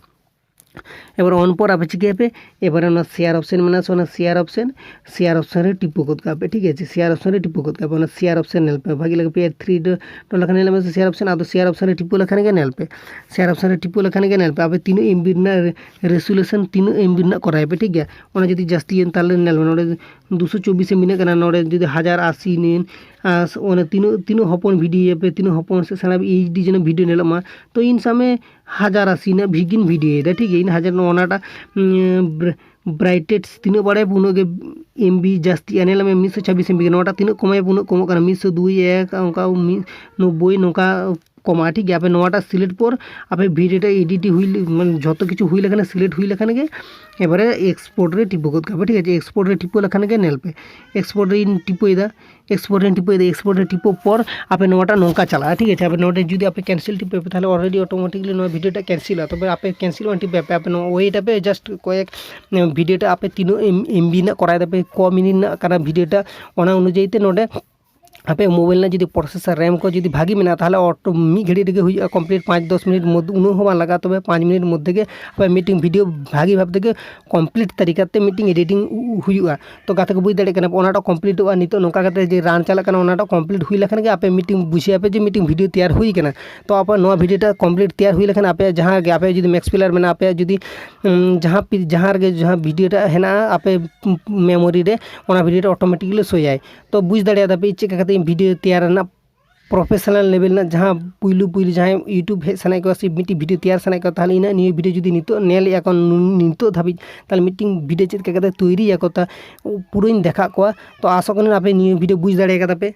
ᱮᱵᱟᱨ ᱚᱱ ᱯᱚᱨ ᱟᱯᱮ ᱪᱤᱠᱟᱹᱭᱟᱯᱮ? ᱮᱵᱟᱨᱮ ᱚᱱᱟ ᱥᱮᱭᱟᱨ ᱚᱯᱥᱮᱱ ᱢᱮᱱᱟᱜᱼᱟ ᱥᱮ, ᱚᱱᱟ ᱥᱮᱭᱟᱨ ᱚᱯᱥᱮᱱ, ᱥᱮᱭᱟᱨ ᱚᱯᱥᱮᱱ ᱨᱮ ᱴᱤᱯᱟᱹ ᱜᱚᱫ ᱠᱟᱜᱼᱟ ᱯᱮ, ᱴᱷᱤᱠ ᱟᱪᱷᱮ? ᱥᱮᱭᱟᱨ ᱚᱯᱥᱮᱱ ᱨᱮ ᱴᱤᱯᱟᱹ ᱜᱚᱫ ᱠᱟᱜᱼᱟ ᱯᱮ, ᱚᱱᱟ ᱥᱮᱭᱟᱨ ᱚᱯᱥᱮᱱ ᱧᱮᱞ ᱯᱮ, ᱵᱷᱟᱜᱮ ᱞᱮᱠᱟ ᱯᱮ ᱛᱷᱨᱤ ᱰᱚᱴ ᱞᱮᱠᱷᱟᱱ ᱧᱮᱞ ᱢᱮ ᱥᱮ ᱥᱮᱭᱟᱨ ᱚᱯᱥᱮᱱ, ᱟᱫᱚ ᱥᱮᱭᱟᱨ ᱚᱯᱥᱮᱱ ᱨᱮ ᱴᱤᱯᱟᱹ ᱞᱮᱠᱷᱟᱱ ᱜᱮ ᱧᱮᱞ ᱯᱮ, ᱥᱮᱭᱟᱨ ᱚᱯᱥᱮᱱ ᱨᱮ ᱴᱤᱯᱟᱹ ᱞᱮᱠᱷᱟᱱ ᱜᱮ ᱧᱮᱞ ᱯᱮ ᱟᱯᱮ ᱛᱤᱱᱟᱹᱜ ᱮᱢᱵᱤ ᱨᱮᱱᱟᱜ ᱨᱮᱥᱩᱞᱮᱥᱚᱱ, ᱛᱤᱱᱟᱹᱜ ᱮᱢᱵᱤ ᱨᱮᱱᱟᱜ ᱠᱚᱨᱟᱣ ᱯᱮ, ᱴᱷᱤᱠ ᱜᱮᱭᱟ? ᱚᱱᱟ ᱡᱩᱫᱤ ᱡᱟᱹᱥᱛᱤᱭᱮᱱ ᱛᱟᱦᱚᱞᱮ ᱧᱮᱞ ᱢᱮ ᱱᱚᱰᱮ ᱫᱩᱥᱚ ᱪᱚᱵᱵᱤᱥ ᱮᱢᱵᱤ ᱨᱮᱱᱟᱜ ᱠᱟᱱᱟ, ᱱᱚᱰᱮ ᱡᱩᱫᱤ ᱦᱟᱡᱟᱨ ᱟᱥᱤ ᱮᱱ, ᱟᱨ ᱚᱱᱟ ᱛᱤᱱᱟᱹᱜ, ᱛᱤᱱᱟᱹᱜ ᱦᱚᱯᱚᱱ ᱵᱷᱤᱰᱤᱭᱳ ᱯᱮ, ᱛᱤᱱᱟᱹᱜ ᱦᱚᱯᱚᱱ ᱥᱮ ᱥᱮᱬᱟ ᱮᱭᱤᱪ ᱰᱤ ᱡᱮᱱᱚ ᱵᱷᱤᱰᱤᱭᱳ ᱧᱮᱞᱚᱜ ᱢᱟ, ᱛᱚ ᱤᱧ ᱥᱟᱵ ᱢᱮ ᱦᱟᱡᱟᱨ ᱟᱥᱤ ᱨᱮᱱᱟᱜ ᱵᱷᱤᱜᱤᱱ ᱵᱷᱤᱰᱤᱭᱳᱭᱮᱫᱟ, ᱴᱷᱤᱠ ᱜᱮᱭᱟ? ᱤᱧ ᱦᱟᱡᱟᱨ ᱱᱚᱣᱟ ᱚᱱᱟᱴᱟᱜ, ᱩᱸ, ᱵᱨ-, ᱵᱨᱟᱭᱴᱮᱥ ᱛᱤᱱᱟᱹᱜ ᱵᱟᱲᱟᱭᱟ ᱩᱱᱟᱹᱜ ᱜᱮ ᱮᱢᱵᱤ ᱡᱟᱹᱥᱛᱤᱜᱼᱟ᱾ ᱧᱮᱞ ᱢᱮ ᱢᱤᱫᱥᱚ ᱪᱷᱟᱵᱵᱤᱥ ᱮᱢᱵᱤ ᱜᱮ, ᱱᱚᱣᱟᱴᱟᱜ ᱛᱤᱱᱟᱹᱜ ᱠᱚᱢᱟᱭᱟ ᱩᱱᱟᱹᱜ ᱠᱚᱢᱚᱜ ᱠᱟᱱᱟ, ᱢᱤᱫᱥᱚ ᱫᱩᱭ, ᱮᱠ, ᱚᱱᱠᱟ ᱢᱤᱫ, ᱱᱚᱵᱵᱳᱭ ᱱᱚᱝᱠᱟ ᱠᱚᱢᱟ, ᱴᱷᱤᱠ ᱜᱮᱭᱟ᱾ ᱟᱯᱮ ᱱᱚᱣᱟᱴᱟᱜ select ᱯᱚᱨ ᱟᱯᱮ video ᱴᱟᱜ edit ᱦᱩᱭ ᱞᱮ-, ᱢᱟᱱᱮ ᱡᱷᱚᱛᱚ ᱠᱤᱪᱷᱩ ᱦᱩᱭ ᱞᱮᱠᱷᱟᱱ, select ᱦᱩᱭ ᱞᱮᱠᱷᱟᱱ ᱜᱮ ᱮᱵᱟᱨᱮ export ᱨᱮ ᱴᱤᱯᱟᱹ ᱜᱚᱫ ᱠᱟᱜ ᱯᱮ, ᱴᱷᱤᱠ ᱟᱪᱷᱮ᱾ Export ᱨᱮ ᱴᱤᱯᱟᱹ ᱞᱮᱠᱷᱟᱱ ᱜᱮ ᱧᱮᱞ ᱯᱮ, export ᱨᱮᱧ ᱴᱤᱯᱟᱹᱭᱮᱫᱟ, export ᱨᱮᱧ ᱴᱤᱯᱟᱹᱭᱮᱫᱟ᱾ Export ᱨᱮ ᱴᱤᱯᱟᱹ ᱯᱚᱨ ᱟᱯᱮ ᱱᱚᱣᱟᱴᱟᱜ ᱱᱚᱝᱠᱟ ᱪᱟᱞᱟᱜᱼᱟ, ᱴᱷᱤᱠ ᱟᱪᱷᱮ᱾ ᱟᱯᱮ ᱱᱚᱰᱮ ᱡᱩᱫᱤ ᱟᱯᱮ cancel ᱴᱤᱯᱟᱹᱭ ᱯᱮ, ᱛᱟᱦᱚᱞᱮ already automatically ᱱᱚᱣᱟ video ᱴᱟᱜ cancelᱚᱜᱼᱟ᱾ ᱛᱚᱵᱮ ᱟᱯᱮ cancel ᱵᱟᱝ ᱴᱤᱯᱟᱹᱭ ᱯᱮ, ᱟᱯᱮ ᱱᱚᱣᱟ wait ᱟᱯᱮ just ᱠᱚᱭᱮᱠ video ᱴᱟᱜ ᱟᱯᱮ ᱛᱤᱱᱟᱹᱜ M-, MB ᱨᱮᱱᱟᱜ ᱠᱚᱨᱟᱣ ᱫᱟᱯᱮ, ᱠᱚ minute ᱨᱮᱱᱟᱜ ᱠᱟᱱᱟ video ᱴᱟᱜ, ᱚᱱᱟ ᱚᱱᱩᱡᱟᱭᱤ ᱛᱮ ᱱᱚᱰᱮ ᱟᱯᱮ mobile ᱨᱮᱱᱟᱜ ᱡᱩᱫᱤ processor RAM ᱠᱚ ᱡᱩᱫᱤ ᱵᱷᱟᱜᱤ ᱢᱮᱱᱟᱜᱼᱟ, ᱛᱟᱦᱚᱞᱮ auto ᱢᱤᱫ ᱜᱷᱟᱹᱲᱤᱡ ᱨᱮᱜᱮ ᱦᱩᱭᱩᱜᱼᱟ complete, ᱯᱟᱸᱪ ᱫᱚᱥ ᱢᱤᱱᱤᱴ ᱢᱚᱫᱽᱫᱷᱮ, ᱩᱱᱟᱹᱜ ᱦᱚᱸ ᱵᱟᱝ ᱞᱟᱜᱟᱜᱼᱟ᱾ ᱛᱚᱵᱮ ᱯᱟᱸᱪ ᱢᱤᱱᱤᱴ ᱢᱚᱫᱽᱫᱷᱮ ᱜᱮ ᱟᱯᱮ ᱢᱤᱫᱴᱮᱱ video ᱵᱷᱟᱜᱤ ᱵᱷᱟᱵᱽ ᱛᱮᱜᱮ complete ᱛᱟᱹᱨᱤᱠᱟ ᱛᱮ ᱢᱤᱫᱴᱮᱱ editing ᱦᱩᱭᱩᱜᱼᱟ᱾ ᱛᱚ ᱜᱟᱛᱮ ᱠᱚ ᱵᱩᱡᱽ ᱫᱟᱲᱮᱭᱟᱜ ᱠᱟᱱᱟ, ᱚᱱᱟᱴᱟᱜ completeᱚᱜᱼᱟ᱾ ᱱᱤᱛᱚᱜ ᱱᱚᱝᱠᱟ ᱠᱟᱛᱮ ᱡᱮ run ᱪᱟᱞᱟᱜ ᱠᱟᱱᱟ, ᱚᱱᱟᱴᱟᱜ complete ᱦᱩᱭ ᱞᱮᱠᱷᱟᱱ ᱜᱮ ᱟᱯᱮ ᱢᱤᱫᱴᱮᱱ ᱵᱩᱡᱷᱟᱹᱣ ᱟᱯᱮ ᱡᱮ ᱢᱤᱫᱴᱮᱱ video ᱛᱮᱭᱟᱨ ᱦᱩᱭ ᱠᱟᱱᱟ᱾ ᱛᱚ ᱟᱯᱮ ᱱᱚᱣᱟ video ᱴᱟᱜ complete ᱛᱮᱭᱟᱨ ᱦᱩᱭ ᱞᱮᱠᱷᱟᱱ ᱟᱯᱮᱭᱟᱜ ᱡᱟᱦᱟᱸ ᱜᱮ, ᱟᱯᱮᱭᱟᱜ ᱡᱩᱫᱤ Max Player ᱢᱮᱱᱟᱜᱼᱟ, ᱟᱯᱮᱭᱟᱜ ᱡᱩᱫᱤ, ᱩᱢ, ᱡᱟᱦᱟᱸ ᱯᱤ-, ᱡᱟᱦᱟᱸ ᱨᱮᱜᱮ ᱡᱟᱦᱟᱸ video ᱴᱟᱜ ᱦᱮᱱᱟᱜᱼᱟ ᱟᱯᱮ memory ᱨᱮ, ᱚᱱᱟ video ᱴᱟᱜ automatically ᱥᱳᱭᱟᱭ᱾ ᱛᱚ ᱵᱩᱡᱽ ᱫᱟᱲᱮᱭᱟᱫᱟ ᱯᱮ ᱪᱮᱫ ᱞᱮᱠᱟ ᱠᱟᱛᱮ ᱤᱧ video ᱛᱮᱭᱟᱨ ᱨᱮᱱᱟᱜ professional level ᱨᱮᱱᱟᱜ ᱡᱟᱦᱟᱸ ᱯᱩᱭᱞᱩ ᱯᱩᱭᱞᱩ ᱡᱟᱦᱟᱸᱭ YouTube ᱦᱮᱡ ᱥᱟᱱᱟᱭᱮᱫ ᱠᱚᱣᱟ ᱥᱮ ᱢᱤᱫᱴᱤᱡ video ᱛᱮᱭᱟᱨ ᱥᱟᱱᱟᱭᱮᱫ ᱠᱚᱣᱟ, ᱛᱟᱦᱚᱞᱮ ᱤᱧᱟᱹᱜ ᱱᱤᱭᱟᱹ video ᱡᱩᱫᱤ ᱱᱤᱛᱚᱜ ᱧᱮᱞᱮᱫᱼᱟ ᱠᱚ ᱱᱩ-, ᱱᱤᱛᱚᱜ ᱫᱷᱟᱹᱵᱤᱡ, ᱛᱟᱦᱚᱞᱮ ᱢᱤᱫᱴᱤᱡ video ᱪᱮᱫ ᱞᱮᱠᱟ ᱠᱟᱛᱮ ᱛᱳᱭᱨᱤᱭᱟᱠᱚ ᱛᱟ ᱯᱩᱨᱟᱹᱧ ᱫᱮᱠᱷᱟᱜ ᱠᱚᱣᱟ᱾ ᱛᱚ ᱟᱥᱚᱜ ᱠᱟᱹᱱᱟᱹᱧ ᱟᱯᱮ ᱱᱤᱭᱟᱹ video ᱵᱩᱡᱽ ᱫᱟᱲᱮ ᱠᱟᱫᱟ ᱯᱮ᱾